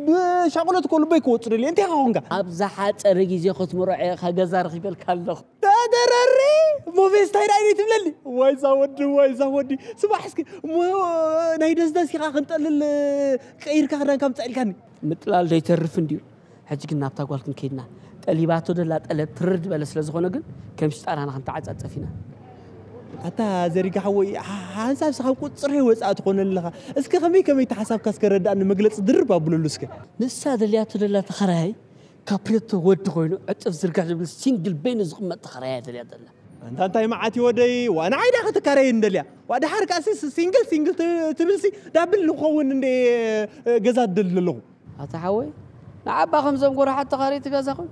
ብሻቕሎት እኮ ልበይ ክወጽእ ደልየ። እንታይ ኾንካ? ኣብ ዝሓጸረ ግዜ ክትምርዖ ኢኻ፣ ገዛ ረኺበልካ ኣለኹ። ተደረሪ፣ ሞፌስ ታይ ዳይ ትብለኒ? ዋይ ዛ ወዲ፣ ዋይ ዛ ወዲ። ስማዕ እስኪ፣ እሞ ናይ ደስደስ ኢኻ ክንጠልል ቀይርካ ክዳንካ ምጻእ ኢልካኒ። ምጥላል ዘይተርፍ እንድዩ። ሕጂ ግን ናብታ ጓል ክንከይድና። ጠሊባቶ ደላ ጠለብ ትርር ዝበለ ስለ ዝኾነ ግን ከም ሽጣራና ክንተዓጻጸፍ ኢና። ኣታ ዘሪጋ ሓወይ፣ ሓ-፣ ሓንሳብ ስኻ ቁጽሪ ወጻእ ትኾነ ኣለኻ። እስከ ከመይ ከመይ ተሓሳብካ እስከ ረዳእኒ፣ መግለጺ ድርብ ኣብለሉ እስከ። ንሳ ደልያቶ ደላ ተኸራያይ ካፕሬቶ ወዲ ኮይኑ ዕጥፍ ዝርጋሕ ዝብል ሲንግል ቤኑ ዝቕመጥ ተኸራያይ ደልያ ደላ። ኣንታ እንታይ መዓት እዩ ወደይ? ዋ ንዓይ ዳ ክትካረይ እንደልያ። ዋ ድሓር ካሲ ሲንግል ሲንግል ት-፣ ትብልሲ ዳብል ንኸውን እንደ ገዛ ደል ኣለኹ። ኣታ ሓወይ ንዓባ ከምዞም ጎራሓት ተኻረይቲ ገዛ ኹን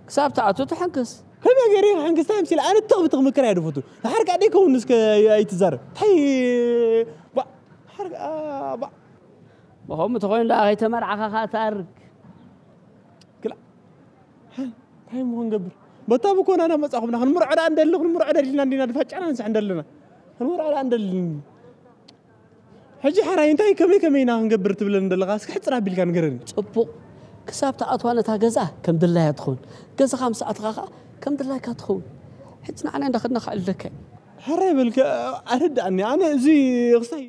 ክሳብ ትኣቱ ትሕንክስ። ከመይ ገይረ ሓንክስታ ምሲል ኣነ ተኽብቲ ክምክር እያ ድፈቱ። ሓርቃ ደይ ከውን እስከ ኣይትዛረብ። ታይ ባ ሓርቃ ባ ብኸምኡ ተኾይኑ ደኣ ከይተመርዓኻ ከኣ ትኣርግ። ክላ እንታይ ምኾን ገብር በታ ብኮና ና መጻኹምና ክንምርዖ ደኣ እንደሊ ክንምርዖ ደሊና እንዲና ድፋጫና ንስሕ እንደለና ክንምርዖ ደኣ እንደሊ ሕጂ ሓራይ እንታይ ከመይ ከመይ ኢና ክንገብር ትብለኒ ዘለኻ እስኪ ሕጽር ኣቢልካ ንገረኒ። ጽቡቕ ክሳብ ትኣትዋ ነታ ገዛ ከም ድላያ ትኸውን። ገዛኻ ምስ ኣትኻ ኸኣ ከም ድላይካ ትኸውን። ሕጂ ንዓና እንዳኸድና ከዕልለካ እየ። ሕራይ በልከ ኣረዳእኒ ኣነ እዚ ክስታይ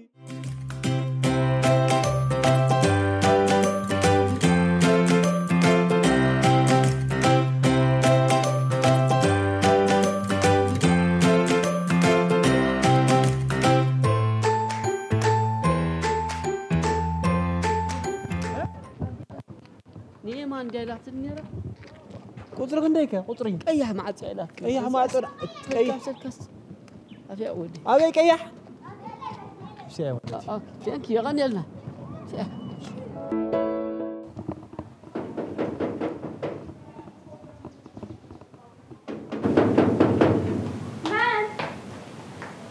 ንየማን እንዲያ ኢላትኒ ነይራ። ቁፅሪ ክንደይ ከ ቁፅሪ ቀያሕ መዓፅያ ኢላት ቀያሕ ማዕፆ ቀያሕ ሰልካስ ሰልካስ ኣፍያ ወዲ ኣበይ ቀያሕ ሲያ ወዲ ቴንክ የቐንየልና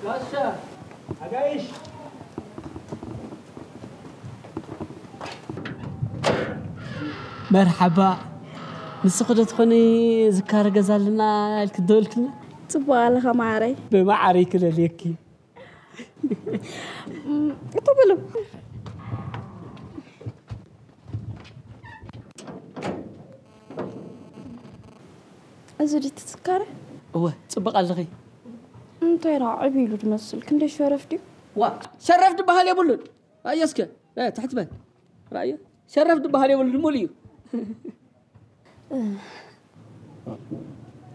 ጋሻ ኣጋይሽ መርሓባ ንስኹ ዶ ትኾኒ ዝካረ ገዛ ኣለና ኢልክ ደወልክልና? ጽቡቕ ኣለኻ ማዓረይ። ብማዓረይ ክለልየኪ። እቶ በሉ። እዚ ድዩ እቲ ዝካረ? እወ፣ ጽብቕ ኣለኺ። እንታይ ደኣ ዕብ ኢሉ ዝመስል? ክንደይ ሸረፍ ድዩ? ዋእ፣ ሸረፍ ዝበሃል የብሉን። ኣየ እስከ፣ እ፣ ትሕት በል። ራእየ፣ ሸረፍ ዝበሃል የብሉን፣ ሙሉእ እዩ።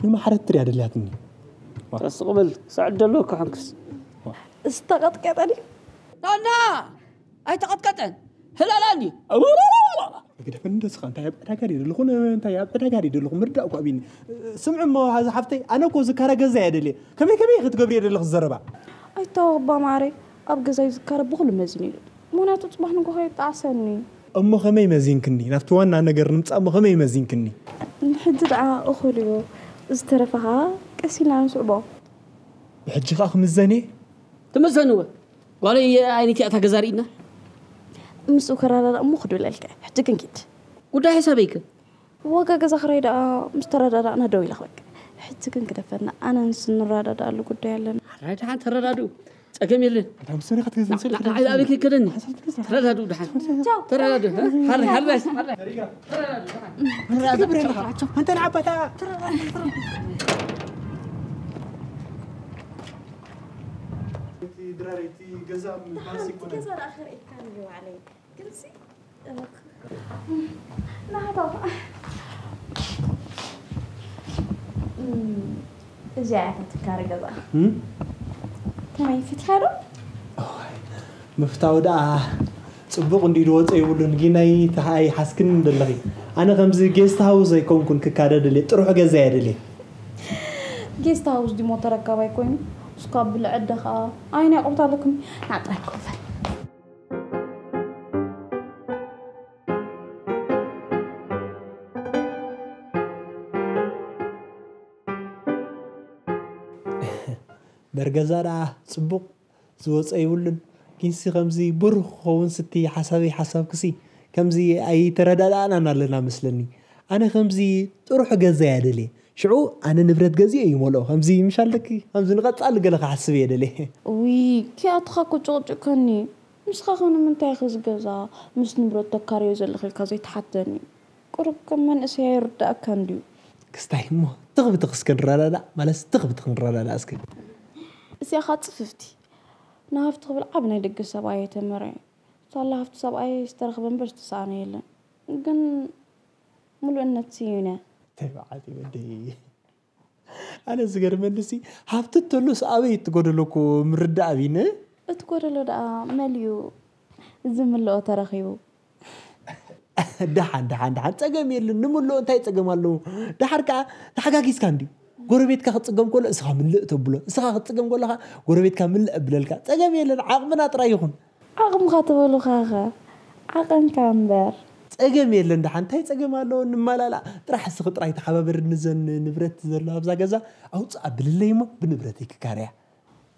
ንማሕረት ትሪኣ ደልያትኒ። ተስቕ በል፣ ሰዕድ ደሎ እኮ ሓንክስ። ዝተቐጥቀጠ ድዩ? ናና! ኣይተቐጥቀጠን። ህላላ እንዲ። ግደፈኒ እንዶ ስኻ እንታይ ኣብ ዕዳጋ ድየ ዘለኹ እንታይ ኣብ ዕዳጋ ድየ ዘለኹ ምርዳእ እኮ ኣብይኒ። ስምዒ እሞ እዚ ሓፍተይ ኣነ እኮ ዝካረ ገዛ እየ ደልየ። ከመይ ከመይ ክትገብሪ እየ ዘለኺ ዘረባ? ኣይታወቕባ ማዓረይ ኣብ ገዛይ ዝካረ ብኹሉ መዚኑ እዩ። ምኽንያቱ ጽባሕ ንጎሆ የጣዕሰኒ። እሞ ከመይ መዚንክኒ? ናብቲ ዋና ነገር ንምጻእ እሞ ከመይ መዚንክኒ? ንሕጂ ደኣ እኹል እዩ። ዝተረፈ ኸኣ ቀስ ኢልና ንስዕቦ። ብሕጂ ኸኣ ክምዘን እየ? ትምዘንወ ጓለይ ኣይነቲ ኣታ ገዛ ርኢና ምስኡ ከረዳዳ እሞ ክድብለልከ ሕጂ ክንኪድ ጉዳይ ሕሳበይከ ዋጋ ገዛ ክራይ ደኣ ምስ ተረዳዳእና ደው ኢላ ክበቅ ሕጂ ግን ክደፈና ኣነ ንሱ ንረዳዳኣሉ ጉዳይ ኣለና ሓራይ ደሓን ተረዳድኡ ጸገም የለን ንዓይ ኣበይ ከይከደኒ ተረዳድኡ ደሓን ተረዳድኡ ሓራይ ሓራይ ኣንተ ንዓባታ እቲ ድራር እቲ ገዛ ምባስ ይኮነ ገዛ ደኣ ከርእየካ ንዩ ባዕለይ ግንሲ ናህቶ እዚኣ እያ ትካረ ገዛ ከመይ ፍትሓ ዶ ምፍታው ደኣ ጽቡቕ እንዲ ዝወፀ ይብሉን ጊናይ ተሓይ ሓስክን ደለኺ ኣነ ከምዚ ጌስት ሃውስ ኣይኮንኩን ክካደ ደልየ ጥሩሕ ገዛ እየ ደልየ ጌስት ሃውስ ድሞ ተረካባይ ኮይኑ እስኳ ብልዐ ኣደ ኸዓ ኣይን ያቆብታ ኣለኩም ንዓ ጥራይ ኮፈል በርገዛ ደኣ ጽቡቕ ዝወፀ ይብሉን። ጊንሲ ከምዚ ብሩህ ክኸውን ስቲ ሓሳበይ ሓሳብክሲ ከምዚ ኣይተረዳዳእናን ኣለና መስለኒ። ኣነ ከምዚ ጥሩሕ ገዛ እያ ደልየ። ሽዑ ኣነ ንብረት ገዚኤ ይመልኦ። ከምዚ ምሽ ኣለኪ ከምዚ ንቐጻሊ ገለ ክሓስብ እየ ደልየ። እውይ ኪያትኻ እኮ ጭቕጭቅከኒ። ንስኻ ከ ንምንታይ ኢኺ እዚ ገዛ ምስ ንብረት ተካርዮ ዘለኺ ኢልካ ዘይትሓተኒ? ቁሩብ ከም መንእሰይ ኣይርድኣካን ድዩ? ክስታይ እሞ ትኽ ብትኽ እስከ ንረዳዳእ፣ ማለትስ ትኽ ብትኽ ንረዳዳእ እስከ። እዚኣ ኸኣ ጽፍፍቲ። ንሃፍቲ ክብል ዓቢ ናይ ደገ ሰብኣይ እየ ተመርዕየ። ሳላ ሃፍቲ ሰብኣየይ ዝተረኽበ እምበር ዝተሳእነ የለን። ግን ምሉእነት ስዩነ። እንታይ በዓል እዩ ወደይ። ኣነ ዝገርመኒ ሲ ሃብቲ እንተሎስ ኣበይ እቲ ጎደሎ እኮ ምርዳእ ኣብይኒ እቲ ጎደሎ ደኣ መን እዩ ዝምልኦ ተረኺቡ ደሓን ደሓን ደሓን ጸገም የለን ንምልኦ እንታይ ጸገም ኣለዎ ደሓር ከኣ ተሓጋጊዝካ እንድዩ ጎረቤትካ ክጽገም ከሎ እስኻ ምልእ ተብሎ እስኻ ክትጽገም ከለኻ ጎረቤትካ ምልእ ኣብለልካ ጸገም የለን ዓቕምና ጥራይ ይኹን ዓቕምኻ ትበሉኻኸ ዓቐንካ እምበር ጸገም የለን ደሓን፣ እንታይ ጸገም ኣለዎ? ንመላላእ ጥራሕ፣ እስኺ ጥራይ ተሓባበርኒ፣ ዘን ንብረት ዘሎ ኣብዛ ገዛ ኣውጽእ ኣብልለይ እሞ ብንብረተይ ክካረያ።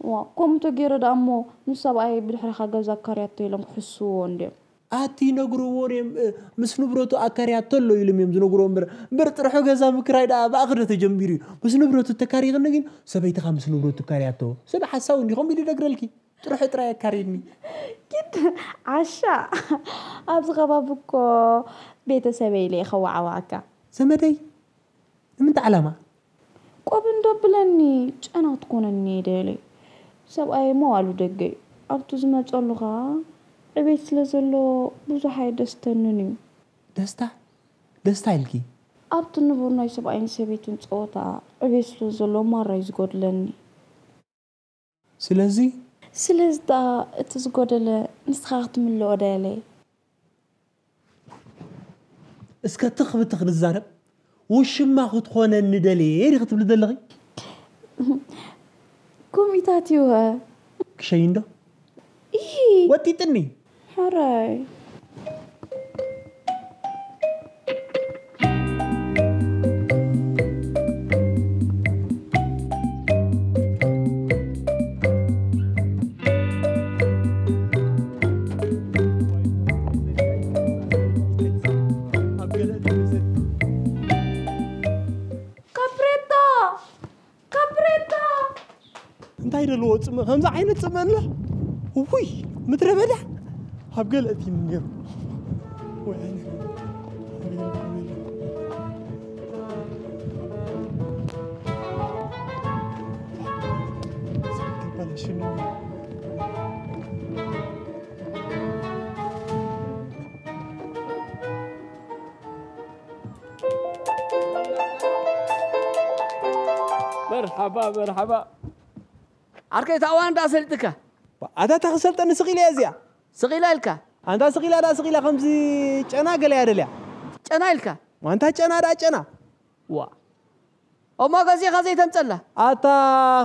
ዋ፣ ከምኡ ተገይረ ደኣ እሞ ንሰብኣይ ብድሕሪኻ ገዛ ኣካርያቶ ኢሎም ክሕስዎ እንድዮም። ኣቲ ነግርዎ እዮም፣ እ፣ ምስ ንብረቱ ኣካርያቶ ኣሎ ኢሎም እዮም ዝነግርዎ እምበር፣ እምበር ጥርሑ ገዛ ምክራይ ደኣ ብኣኽዶ ተጀሚሩ እዩ። ምስ ንብረቱ ተካሪኽኒ ግን ሰበይትኻ ምስ ንብረቱ ካርያቶ። ሰብ ሓሳዊ እንዲ ከምኡ ኢሉ ይነግረልኪ። ጥርሑ ጥራይ ኣካርየኒ። ኪድ ዓሻ፣ ኣብዚ ከባቢ እኮ ቤተሰበይ ኢለ እየ ከዋዓዋዓካ። ዘመደይ ንምንታይ ዓላማ? ቆብ እንዶ ብለኒ፣ ጨና ክትኮነኒ እየ ደልየ። ሰብኣየ መዋሉ ደገ እዩ። ኣብቲ ዝመፀሉ ኸዓ ዕቤት ስለ ዘሎ ብዙሕ ኣየደስተንን እዩ። ደስታ? ደስታ ኢልኪ? ኣብቲ ንቡር ናይ ሰብኣይን ሰበይትን ፀወታ ዕቤት ስለ ዘሎ ማራ እዩ ዝጎድለኒ። ስለዚ ስለዚ ደኣ እቲ ዝጎደለ ንስኻ ክትምልኦ ደለየ። እስከ ትኽ ብትኽ ንዛረብ። ውሽማ ክትኾነኒ ደልየ ዲኺ ትብሊ ዘለኺ? ኮሚታት ይወ ክሸይንዶ? ይሂ ወጢጥኒ። ሕራይ ካፕሬታ! እንታይ ደልዎ ጽምእ? ከምዚ ዓይነት ጽምእ ኣሎ? ውይ፣ ምድረ በዳ ኣብ ገለ እቲ ነይሩ። ወይ ዓይነ። መርሓባ መርሓባ። ዓርከይ፣ እታ ዋን ደኣ ሰሊጥካ። ኣታ እታ ክሰልጠኒ ስቕ ኢለ እያ እዚኣ። ስቕ ኢላ ኢልካ? ኣንታ ስቕ ኢላ ደኣ ስቕ ኢላ ከምዚ ጨና ገለ እያ ደልያ። ጨና ኢልካ? ኣንታ ጨና ደኣ ጨና። ዋ። እሞ ገዚእኻ ዘይተምጸላ? ኣታ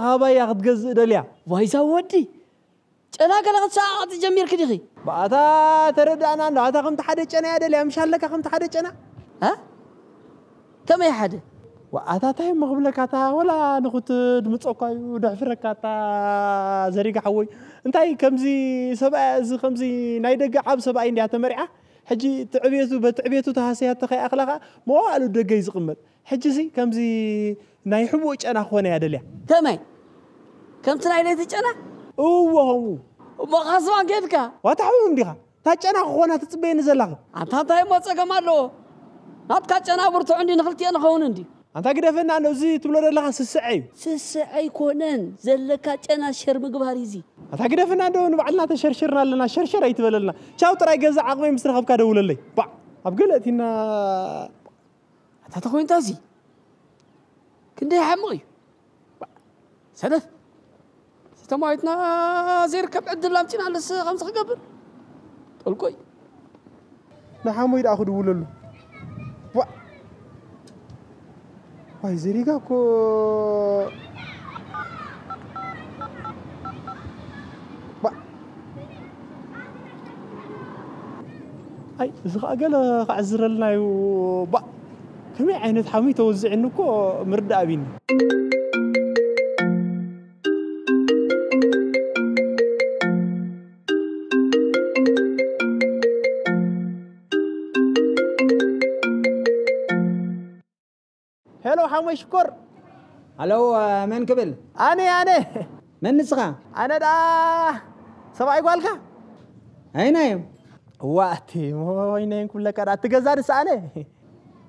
ካባይ እያ ክትገዝእ ደልያ። ዋይ እዛ ወዲ። ጨና ገለ ክትሰዓዓጢ ጀሚርኪ ዲኺ? ብኣታ ተረዳእና እንዶ፣ ኣታ ከምቲ ሓደ ጨና እያ ደልያ፣ ምሽ ኣለካ ከምቲ ሓደ ጨና? እ? ከመይ ሓደ? ዋኣታ እንታይ እሞ ክብለካ፣ ኣታ ወላ ንኹት ድምፀኳ እዩ ደሕፍረካ፣ ኣታ ዘሪጋ ሓወይ። እንታይ ከምዚ ሰብኣይ፣ እዚ ከምዚ ናይ ደገ ዓብ ሰብኣይ እንድያ ተመሪዓ፣ ሕጂ ትዕቤቱ፣ በትዕቤቱ ተሃሰያቶ ከይኣኽላ ኸዓ መዋእሉ ደገ እዩ ዝቕመጥ። ሕጂ እዚ ከምዚ ናይ ሕቡእ ጨና ክኾነ እያ ደልያ። ከመይ? ከምቲ ናይ ለይቲ ጨና? እወ ከምኡ። እሞ ካስማ ጌድካ? ዋታ ሕቡእ እንዲኻ። እታ ጨና ክኾና ትጽበየኒ ዘለኻ። ኣንታ እንታይ እሞ ጸገም ኣለዎ? ናትካ ጨና ብርቱዕ እንዲ ንኽልቲኤ ንኸውን እንዲ። ኣንታ ግደፈና፣ ነዚ ትብሎ ዘለኻ ስስዐ እዩ። ስስዐ ኣይኮነን፣ ዘለካ ጨና ሸር ምግባር እዩ እዚ። ኣንታ ግደፈና፣ እንዶ ንባዕልና ተሸርሽርና ኣለና፣ ሸርሸር ኣይትበለልና። ቻው ጥራይ፣ ገዛ ዓቕመይ ምስ ረኸብካ ደውለለይ። ባዕ፣ ኣብ ገለ እቲና ኣታ ተኾይንታ እዚ ክንደይ ሓምቕ እዩ። ሰነፍ። ዝተማዊትና ዘይርከብ ዕድል ኣምፂና ኣለስ ከምዚ ክገብር። ጠልቆይ። ንሓሞይ ደኣ ክድውለሉ። ዋ። ዋይ ዘሪጋ እኮ። ባ- ኣይ እዚ ኸዓ ገለ ክዕዝረልና እዩ። ባ- ከመይ ዓይነት ሓሙይ ተወዚዕኒ እኮ ምርዳእ ኣቢኒ። ሄሎ ሓሞይ ሽኮር። ሃለው፣ መን ክብል? ኣነ ኣነ። መን ንስኻ? ኣነ ደኣ ሰብኣይ ጓልካ? ኣይናዮም። እዋ እቲ ሞይነይን ኩለካ ደኣ እቲ ገዛ ንስኣነ።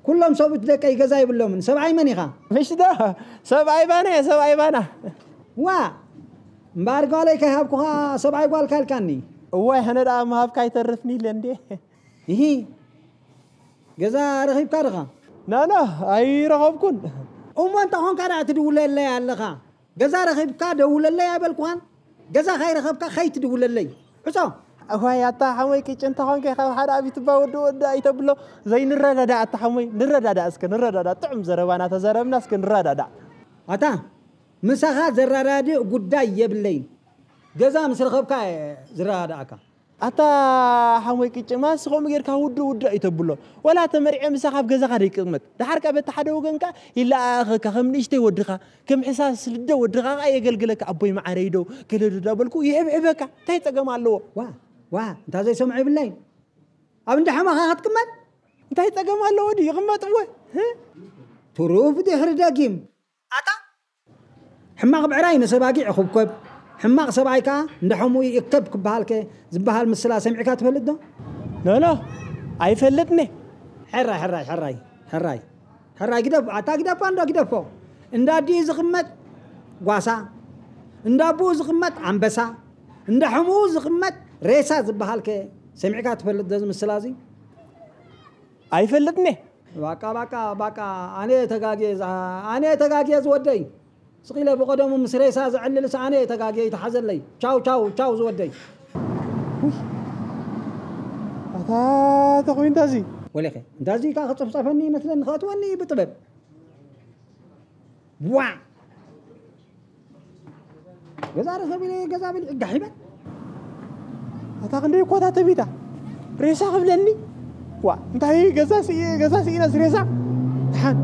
ኩሎም ሰብኡት ደቀይ ገዛ ይብሎምን። ሰብኣይ መን ኢኻ? ምሽ ዶ? ሰብኣይ ባና እየ፣ ሰብኣይ ባና። ዋ እምበኣር ጓለይ ከይሃብኩኻ ሰብኣይ ጓልካ ኢልካኒ። እዋይ ኣነ ደኣ ምሃብካ ኣይተርፍኒ ኢለ እንዴ። ይሂ ገዛ ረኺብካ ድኻ? ናና ኣይረኸብኩን። እሞ እንተ ኾንካ ደኣ ትድውለለይ ኣለኻ። ገዛ ረኺብካ ደውለለይ ኣይበልኩኻን? ገዛ ከይረኸብካ ከይትድውለለይ። ዕጾ። እዋይ ኣታ ሓሞይ ቅጭ እንተ ኾንካ ካብ ሓደ ኣብ ዩቱባ ወዲ ወዲ ኣይተብሎ። ዘይንረዳዳእ ኣታ ሓሞይ ንረዳዳእ እስከ ንረዳዳእ። ጥዑም ዘረባና ተዛረብና እስከ ንረዳዳእ። ኣታ ምሳኻ ዘረዳድእ ጉዳይ የብለይን። ገዛ ምስ ረኸብካ እየ ዝረዳድኣካ። ኣታ ሓሞይ ቅጭማ፣ ንስኸም ጌርካ ውድእ ውድእ ኣይተብሎ። ወላ ተመርዐ ምሳኻ ኣብ ገዛኻ ደይቅመጥ። ደሓር ከኣ በቲ ሓደ ወገንካ ይለኣኸካ፣ ከም ንእሽተይ ወድኻ፣ ከም ሕሳስ ልደ ወድኻ ከኣ የገልግለካ። ኣቦይ መዓረይ ዶ፣ ገለ ዶ እንዳበልኩ ይሕብሕበካ። እንታይ ጸገም ኣለዎ? ዋ፣ ዋ፣ እንታ ዘይሰምዖ ይብለይ። ኣብ እንዳ ሓማኻ ክትቅመጥ? እንታይ ጸገም ኣለዎ ድዩ? ይቕመጥ እወ። ህ? ትሩፍ ድሕሪ ደጊም። ኣታ ሕማቕ ብዕራይ ምስ ኣባጊዕ ይኹብኮብ፣ ሕማቕ ሰብኣይ ከኣ እንዳ ሕሙኡ ይእከብ ክበሃል ከ ዝበሃል ምስላ ሰሚዕካ ትፈልጥ ዶ? ኖ፣ ኖ፣ ኣይፈልጥኒ። ሕራይ፣ ሕራይ፣ ሕራይ፣ ሕራይ፣ ሕራይ ግደፍ፣ ኣታ ግደፎ፣ እንዶ ግደፎ። እንዳ ኣዲኡ ዝቕመጥ ጓሳ፣ እንዳ ኣቦኡ ዝቕመጥ ኣንበሳ፣ እንዳ ሕሙኡ ዝቕመጥ ሬሳ ዝበሃል ከ ሰሚዕካ ትፈልጥ ዶ እዚ ምስላ እዚ? ኣይፈልጥኒ። ባቃ፣ ባቃ፣ ባቃ፣ ኣነ ተጋግየ፣ ኣነ ተጋግየ ዝወደይ። ስቕ ኢለ ብቐደሙ ምስ ሬሳ ዘዕልልስ ኣነ ተጋግየ፣ ይተሓዘለይ። ቻው፣ ቻው፣ ቻው ዝወደይ። ውይ፣ ኣታ ተኾይንታ እዚ። ወለኸ፣ እንታ እዚ ከኣ ክጽፍጸፈኒ ይመስለኒ፣ ከእትወኒ ብጥበብ። ዋ! ገዛ ርኸብ ኢለ ገዛ በሊዕ ጋሕ ይበል። ኣታ ክንደይ እኳ እታ ተቢታ ሬሳ ክብለኒ። ዋ፣ እንታይ ገዛ ስኢ-፣ ገዛ ስኢናስ ሬሳ? ደሓን።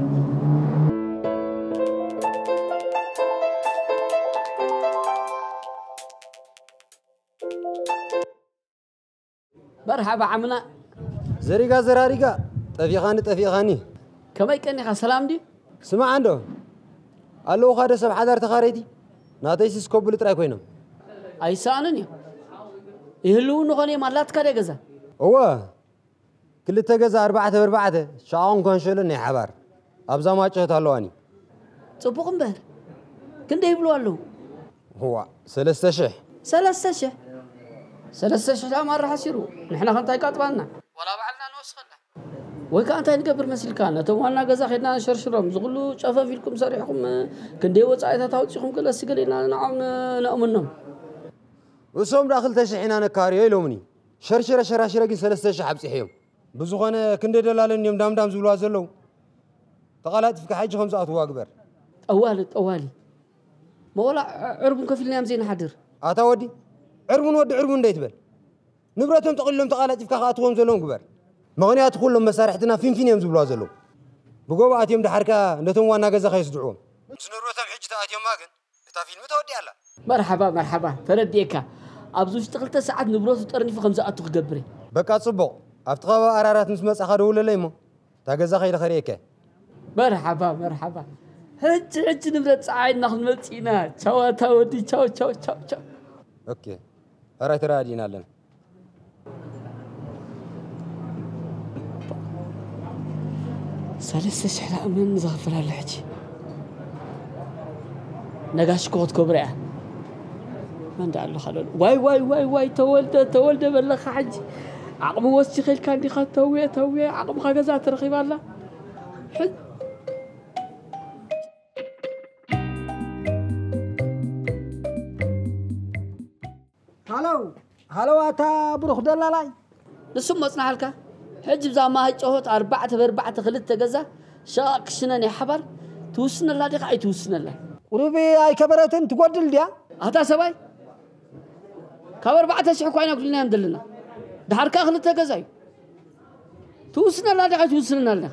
መርሓባ ዓምና። ዘሪጋ ዘራሪጋ፣ ጠፊኻኒ ጠፊኻኒ። ከመይ ቀኒኻ፣ ሰላም ድዩ? ስማዕ እንዶ፣ ኣለዉኻ ዶ ሰብ ሓዳር ተኻረይቲ? ናተይስ ከብሉ ጥራይ ኮይኖም። ኣይሰኣኑን እዮም። ይህልዉ እንኾን እዮም ኣላትካ ዶ ገዛ? እወ፣ ክልተ ገዛ ኣርባዕተ ብኣርባዕተ፣ ሸቓቕን ኮንሸሎን ናይ ሓባር። ኣብዛ ማጨት ኣለዋኒ። ጽቡቕ እምበር፣ ክንደይ ይብሉ ኣለዉ? እዋ፣ ሰለስተ ሽሕ። ሰለስተ ሽሕ? ሰለስተ ሽሕ ደኣ ማራ ሓሲሩ። ንሕና ከ እንታይ ቃጥባና? ዋላ ባዕልና ንወስኸላ። ወይ ከኣ እንታይ ንገብር መሲልካ? ነቶም ዋና ገዛ ኬድና ንሸርሽሮም። እዚ ኩሉ ጨፈፍ ኢልኩም ሰሪሕኩም፣ ክንደይ ወጻኢታት ኣውጺኹም ገለ እስኪ ገለ ኢልና ንዓኦም ን-፣ ነእምኖም። እሶም ደኣ ክልተ ሽሕ ኢና ነካርዮ ኢሎምኒ። ሸርሽረ ሸራሽረ ግን ሰለስተ ሽሕ ኣብጺሐዮም። ብዝኾነ ክንደይ ደላለን እዮም ዳምዳም ዝብልዋ ዘለዉ? ተቓላጢፍካ ሕጂ ከም ዝኣትውዋ ግበር። ጠዋሊ፣ ጠዋሊ። መወላ ዕርቡን ከፊልናዮም ዘይንሓድር። ኣታ ወዲ፣ ዕርቡን ወዲ ዕርቡን እንዶ ይትበል። ንብረቶም ጠቕሊሎም ተቓላጢፍካ ክኣትዎም ዘለዎም ግበር። ምኽንያቱ ኩሎም መሳርሕትና ፊንፊን እዮም ዝብልዋ ዘለዉ። ብጎቦ ኣትዮም ደሓር ከኣ ነቶም ዋና ገዛኻ የስድዕዎም። ምስ ንብረቶም ሕጂ ተኣትዮማ ግን እታ ፊልም ተወዲኣ ኣላ። መርሓባ፣ መርሓባ፣ ተረዲኤካ። ኣብዚ ውሽጢ ክልተ ሰዓት ንብረቱ ጠርኒፉ ከም ዝኣቱ ክገብር እየ። በቃ ጽቡቕ። ኣብቲ ከባቢ ኣራራት ምስ መጻኻ ደውለለይ እሞ እታ ገዛ ከይደ ከርእየካ። መርሓባ፣ መርሓባ። ሕጂ፣ ሕጂ ንብረት ጸዓይና ክንመጽእ ኢና። ቻው ኣታ ወዲ፣ ቻው፣ ቻው፣ ቻው፣ ቻው። ኦኬ። ሕራይ ተረዳዲእና ኣለና። ሰለስተ ሽሕ ደኣ መን ዝኸፍል ኣሎ ሕጂ? ነጋሽ እኮ ክትከብሮ እያ። መን ደኣ ኣሎ ካልኦት? ዋይ፣ ዋይ፣ ዋይ፣ ዋይ፣ ተወልደ፣ ተወልደ በለኻ ሕጂ። ዓቕሚ ወሲኸ ኢልካ እንዲኻ ተውየ፣ ተውየ፣ ዓቕምኻ ገዛ ተረኺባ ኣላ። ሕጂ ሃሎ፣ ሃሎ፣ ኣታ ብሩኽ ደላላይ። ንሱ መጽናሕልካ። ሕጂ ብዛ ማይ ጨሆት ኣርባዕተ ብኣርባዕተ ክልተ ገዛ ሸቓቕ ክሽነ ናይ ሓባር ትውስነላ ዲኻ ኣይትውስነላ? ቁሩብ ኣይከበረትን ትጎድል ድያ? ኣታ ሰብኣይ፣ ካብ ኣርባዕተ ሽሕ እኳ ኢና ኣጉዲልናዮም ዘለና። ደሓር ከኣ ክልተ ገዛ እዩ። ትውስነላ ዲኻ ኣይትውስነላ?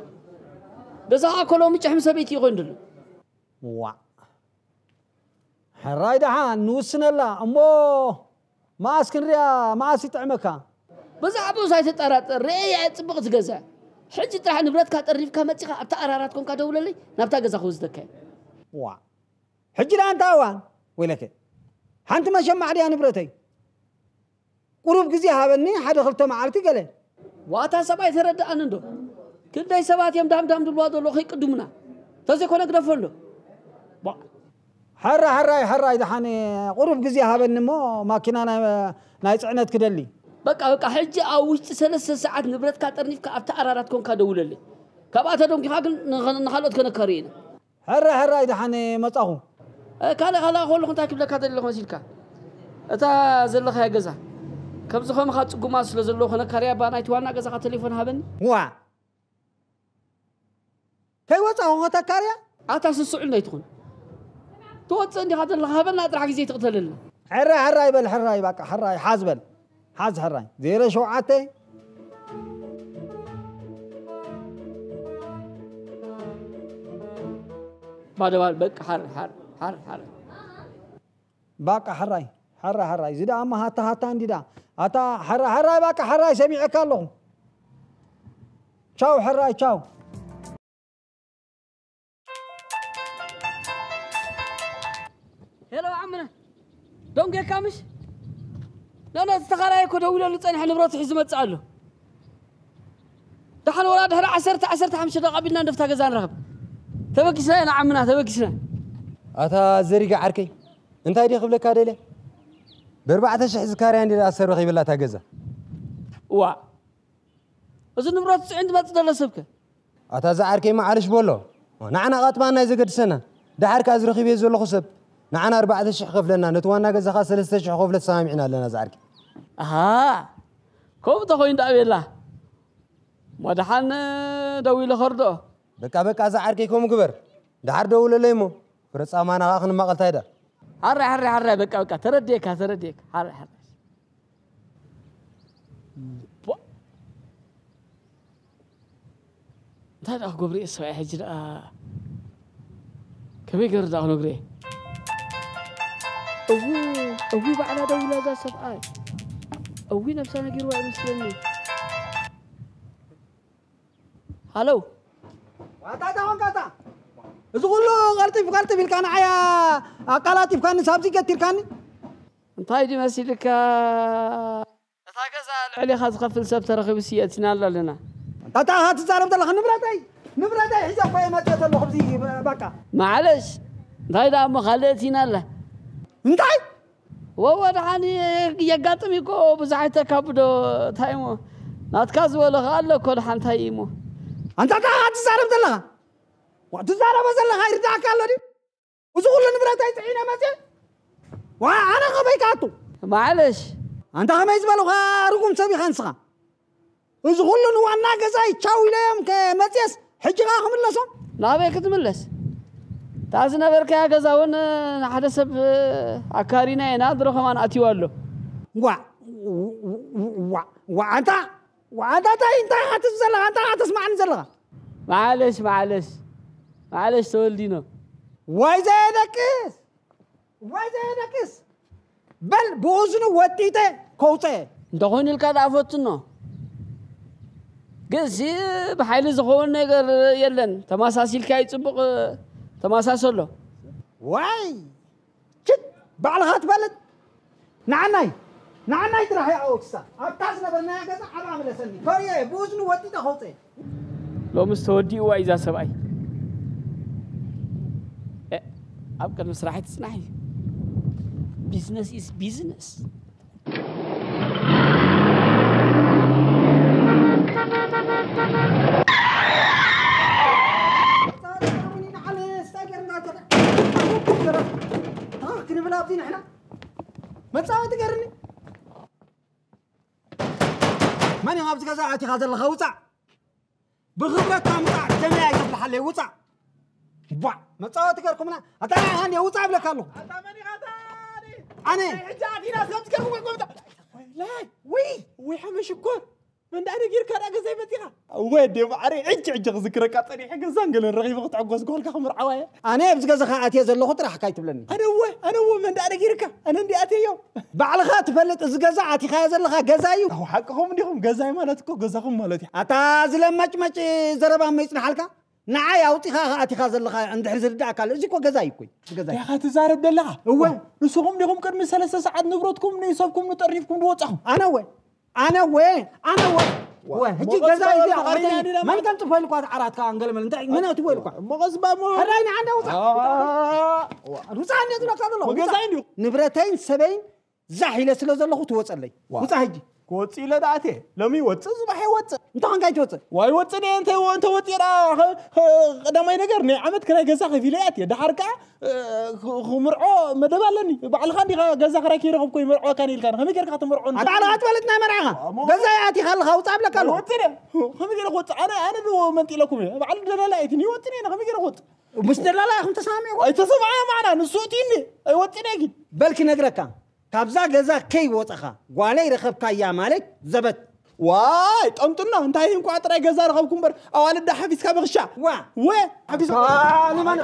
ገዛ ከኣ እኮ ሎሚ ጭሕሚ ሰበይቲ እዩ ኮይኑ ዘሎ። ዋእ። ሕራይ ደሓን ንውስነላ እሞ መኣስ ክንሪኣ፣ መኣስ ይጥዕመካ? ብዛዕባኡስ ኣይትጠራጠር፣ ርእየያ እያ ጽብቕቲ ገዛ። ሕጂ ጥራሕ ንብረትካ ጠርኒፍካ መጺኻ ኣብታ ኣራራት ኮንካ ደውለለይ፣ ናብታ ገዛ ክወስደካ እየ። ዋእ። ሕጂ ደኣ እንታይ እዋን? ወይለከ። ሓንቲ መሸማዕ ድያ ንብረተይ? ቁሩብ ግዜ ሃበኒ፣ ሓደ ክልተ መዓልቲ ገለ። ዋታ ሰብ ኣይተረድኣንን ዶ? ክንደይ ሰባት እዮም ዳም ዳም ድብልዋ ዘለዉ ከይቅድሙና? ተዘይኮነ ግደፎ እንዶ። ቧእ። ሕራ፣ ሕራይ፣ ሕራይ፣ ደሓን ቁሩብ ግዜ ሃበኒ እሞ ማኪና ናይ፣ ናይ ጽዕነት ክደሊ። በቃ፣ በቃ፣ ሕጂ ኣብ ውሽጢ ሰለስተ ሰዓት ንብረትካ ጠርኒፍካ ኣብታ ኣራራት ኮንካ ደውለለይ። ካብኣ ተደንጒኻ ግን ንኸ-፣ ንኻልኦት ከነካርዮ ኢና። ሕረ ሕራይ ደሓን መጻኹ። እ፣ ካልእ ካልእ ከለኹ እንታይ ክብለካ ደሊኹ መሲልካ? እታ ዘለኻያ ገዛ ከምዚ ከማኻ ጽጉማት ስለ ዘለዉ ከነካርያ እባ ናይቲ ዋና ገዛኻ ቴሌፎን ሃበኒ። ዋ! ከይወጻኹ ከተካርያ? ኣታ ስስዑል ኣይትኹን። ትወጽእ እንዲኻ ዘለኻ ሃበና ጥራሕ ግዜ ትቕተለልና። ሕራይ ሕራይ በል ሕራይ ባቃ ሕራይ ሓዝ በል። ኣዝ ሕራይ ዜሮ ሸውዓተ። ባደባል በቃ ሓር ሓር ሓር ሓር። ባቃ ሕራይ፣ ሕራይ፣ ሕራይ። እዚ ደኣ እማ ሃታ፣ ሃታ እንዲ ደኣ። ኣታ ሕራይ፣ ሕራይ፣ ባቃ ሕራይ፣ ሰሚዐካ ኣለኹ። ቻው ሕራይ፣ ቻው። ሄሎ ዓምና፣ ደንጌካ ምሽ? ኖ፣ ኖ፣ እቲ ተኻራይ እኮ ደዊለሉ ጸኒሐ፣ ንብረቱ ሒዙ መጽእ ኣሎ። ደሓን ወላ ድሕሪ ዓሰርተ፣ ዓሰርተ ሓሙሽተ ደቂቕ ኣቢልና እንደፍታ ገዛ ንረኽብ። ተበጊስና ኢና ዓምና፣ ተበጊስና። ኣታ ዘሪጋ ዓርከይ፣ እንታይ ድየ ክብለካ ደልየ? ብኣርባዕተ ሽሕ ዝካርያ እንዲ ኣሰር ረኺበላ እታ ገዛ። እዋ፣ እዚ ንብረት ጽዒን ዝመጽእ ዘሎ ሰብከ? ኣታ ዝዓርከይ መዓለሽ በሎ። ንዓና ቃጥባና እዩ ዘገድሰና። ደሓር ከኣ ዝረኺበዮ ዘለኹ ሰብ ንዓና ኣርባዕተ ሽሕ ከፍለና፣ ነቲ ዋና ገዛ ከኣ ሰለስተ ሽሕ ከፍሎ ተሰማሚዕና ኣለና ዝዓርከይ። ኣሃ፣ ከምኡ ተኾይኑ ደኣ ቤላ። እሞ ደሓን ደዊለ ከርድኦ። በቃ፣ በቃ፣ ዝዓርከይ ከምኡ ግበር። ደሓር ደውለለይ እሞ። ፍረ ጻማና ከኣ ክንማቐል ታይ ደኣ። ሓራይ፣ ሓራይ፣ ሓራይ፣ በቃ፣ በቃ፣ ተረዲኤካ፣ ተረዲኤካ። ሓራይ፣ ሓራይ። ቧ። እንታይ ደኣ ክገብር እየ ሰብኣይ ሕጂ ደኣ? ከመይ ገይሩ ደኣ ክነግሮ እየ? እዉ፣ እዉ ባዕላ ደዊላ እዛ ሰብኣይ። እዊ ነብሳ ነጊርዋ ይመስለኒ። ሃሎ። ዋታ እንታይ ኾንካ ኣታ? እዚ ኩሉ ቀልጢፍ ቀልጢፍ ኢልካ ንዓይ ኣቃላጢፍካኒ ሳብዚ ገቲርካኒ? እንታይ ድዩ መሲልካ? እታ ገዛ ልዕሌኻ ዝኸፍል ሰብ ተረኺቡስ የእቲናላ ኣለና። እንታይ ኢኻ ትዛረብ ዘለኻ? ንብረተይ፣ ንብረተይ ሒዘ እኮ እየ መፅእ ዘለኹ ኣብዚ በቃ። ማዕለሽ፣ እንታይ ደኣ እሞ ካልእ እቲናላ። እንታይ? ወወ ደሓን የጋጥም እዩ እኮ፣ ብዙሕ ኣይተካብዶ። እንታይ እሞ ናትካ ዝበሎ ኸኣ ኣሎ እኮ፣ ደሓን እንታይ እዩ እሞ? ኣንታ እንታይ ኢኻ ትዛረብ ዘለኻ? ዋ፣ ትዛረቦ ዘለኻ ይርድኣካ ኣሎ ድዩ? እዚ ኩሉ ንብረተይ ጽዒነ መጽየ? ዋ፣ ኣነ ከመይ ክኣቱ? ማዕለሽ። ኣንታ ከመይ ዝበልኻ ርጉም ሰብ ኢኻ ንስኻ? እዚ ኩሉ ንዋና ገዛይ ቻው ኢለዮም ከመጽየስ፣ ሕጂ ኸኣ ክምለሶም? ናበይ ክትምለስ? እታ ዝነበርካያ ገዛ እውን ንሓደ ሰብ ኣካሪና ኢና፣ ድሮ ከማን ኣትዩ ኣሎ። ዋ፣ ዋ፣ ዋ፣ ኣንታ፣ ዋ፣ ኣንታ እንታይ፣ እንታይ ኢኻ ትብል ዘለኻ? እንታይ ኢኻ ተስማዕኒ ዘለኻ? ማዕለሽ፣ ማዕለሽ፣ ማዕለሽ ተወልዲኖ። ዋይ ዘየደቅስ፣ ዋይ ዘየደቅስ። በል ብእዝኑ ወጢጠ ከውፀ። እንተኾይኑ ኢልካ ደኣ ፈትኖ። ግንሲ ብሓይሊ ዝኸውን ነገር የለን። ተመሳሲልካ እዩ ጽቡቕ ተመሳሰሎ። ዋይ! ችት! ባዕልኻ ትፈልጥ። ንዓናይ፣ ንዓናይ ጥራሕ ይኣወክሳ። ኣብታ ዝነበርናያ ገዛ ዓባ ምለሰኒ። ፈርየ፣ ብእዝኑ ወጢጠ ከውፀ። ሎምስ ተወዲእዋ እዩ እዛ ሰብኣይ። እ፣ ኣብ ቅድሚ ስራሕ ኣይትጽናሕ እዩ። ቢዝነስ ኢዝ ቢዝነስ። ክንብል ኣብዚ ንሕና መጻወቲ ገርኒ። መን እዩ ኣብዚ ገዛ ኣቲኻ ዘለኻ? ውጻእ። ብኽብረትካ ምጻእ፣ ከመይ ኣይተፍልሓለይ፣ ውጻእ። ቧዕ፣ መጻወቲ ገርኩምና። ኣታ ንዓኻ እንድየ ውጻእ እብለካ ኣለኹ። ኣታ መን ኢኻ ኣታ? ኣነ። ናይ ሕጂ ኣቲና እስከ ትገርኩ ወይ ጎብታ። ወይላይ። ውይ፣ ውይ፣ ሓመ ሽኮር። መን ደኣ ነጊርካ ደኣ ገዛይ መጺኻ? እወ፣ ኣደ ማዕረ፣ ሕጂ፣ ሕጂ ክዝክረካ ጸኒሐ። ገዛን ገለን ረኺበ ክትዕጎስ ጓልካ ክምርዓዋ እየ። ኣነ ኣብዚ ገዛኻ ኣትየ ዘለኹ ጥራሕ ካይትብለኒ። ኣነ እወ፣ ኣነ እወ፣ መን ደኣ ነጊርካ? ኣነ እንድየ ኣትየዮ። ባዕልኻ ትፈልጥ፣ እዚ ገዛ ኣቲኻዮ ዘለኻ ገዛ እዩ። ኣሁ፣ ሓቅኹም እንዲኹም። ገዛይ ማለት እኮ ገዛኹም ማለት እዩ። ኣታ ዝለመጭመጭ ዘረባ እሞ ይጽንሓልካ። ንዓይ ኣውጺኻ ኣቲኻ ዘለኻ እንድሕር ዝርድኣካ ኣሎ፣ እዚ እኮ ገዛ እዩ እኮ፣ እዚ ገዛ እዩ። እንታይ ኢኻ ትዛረብ ዘለኻ? እወ። ንስኹም ዲኹም ቅድሚ ሰለስተ ሰዓት ንብረትኩም ንሰብኩም ንጠርኒፍኩም ዝወጻኹም? ኣነ እወ። ኣነ እወ። ኣነ እወ። እወ። ሕጂ ገዛ እዩ እዚኣ፣ መን ከንጽፎ ኢልኳ ዓራትካ፣ ኣንገለመለ፣ እንታይ፣ መን ኣትዎ ኢልኳ? እሞ ቀስ እባ እሞ። ሕራይ ንዓንዳ ውጻእ። ዋ። ውጻእ እንደ ዝብለካ ዘለኹ፣ ገዛ ውጻእ። እዩ እንዲኹ። ንብረተይን ሰበይን ዛሕ ኢለ ስለ ዘለኹ ትወጸለይ። ዋ። ውጻእ ሕጂ። ክወጽእ ኢለ ደኣ ኣትየ። ሎሚ ይወጽእ፣ ጽባሕ ይወጽእ። እንታይ ኮንካ ኣይትወጽእ? ዋይ፣ ወጽእ እየ፣ እንተ ወ-፣ እንተ ወጽእ ደኣ፣ ኸ-፣ ኸ-፣ ቀዳማይ ነገር ናይ ዓመት ክራይ ገዛ ከፊለ እየ ኣትየ። ደሓር ከኣ፣ እ፣ ክ-፣ ክምርዖ መደብ ኣለኒ። ባዕልኻ እንዲኻ ገዛ ክራይ ከይረኸብኩ ይመርዖካ ኢልካኒ። ከመይ ጌርካ ክትመርዖ? ኣታ ንኽእል? ባዕልኻ ትፈልጥ ናይ መርዓኻ። ኣሞ-፣ ገዛ እየ ኣቲኻ ኣለኻ፣ ውጻእ እብለካ ኣለኹ። ወጽእ እየ። ከመይ ጌረ ክወጽእ? ኣነ፣ ኣነ ዶ መንጢለኩም እየ? ባዕሉ ደላላ እየ፣ እቲ ይወጽእ እየ፣ ከመይ ጌረ ክወጽእ? ምስ ደላላ ኢኹም ተሰማሚዕኩም? ኣይተሰማዕና ማዕና፣ ንሱ እቲ እንዲ፣ ኣይወጽእ እየ ግን። በል ክነግረካ። ካብዛ ገዛ ከይወፀኻ ጓለይ ረኸብካያ ማለት ዘበት። ዋይ ጠምጥና እንታይ እንኳ ጥራይ ገዛ ረኸብኩ እምበር ኣዋልዳ ሓፊዝካ በኽሻ ዋ ወ ሓፊዝ ንመን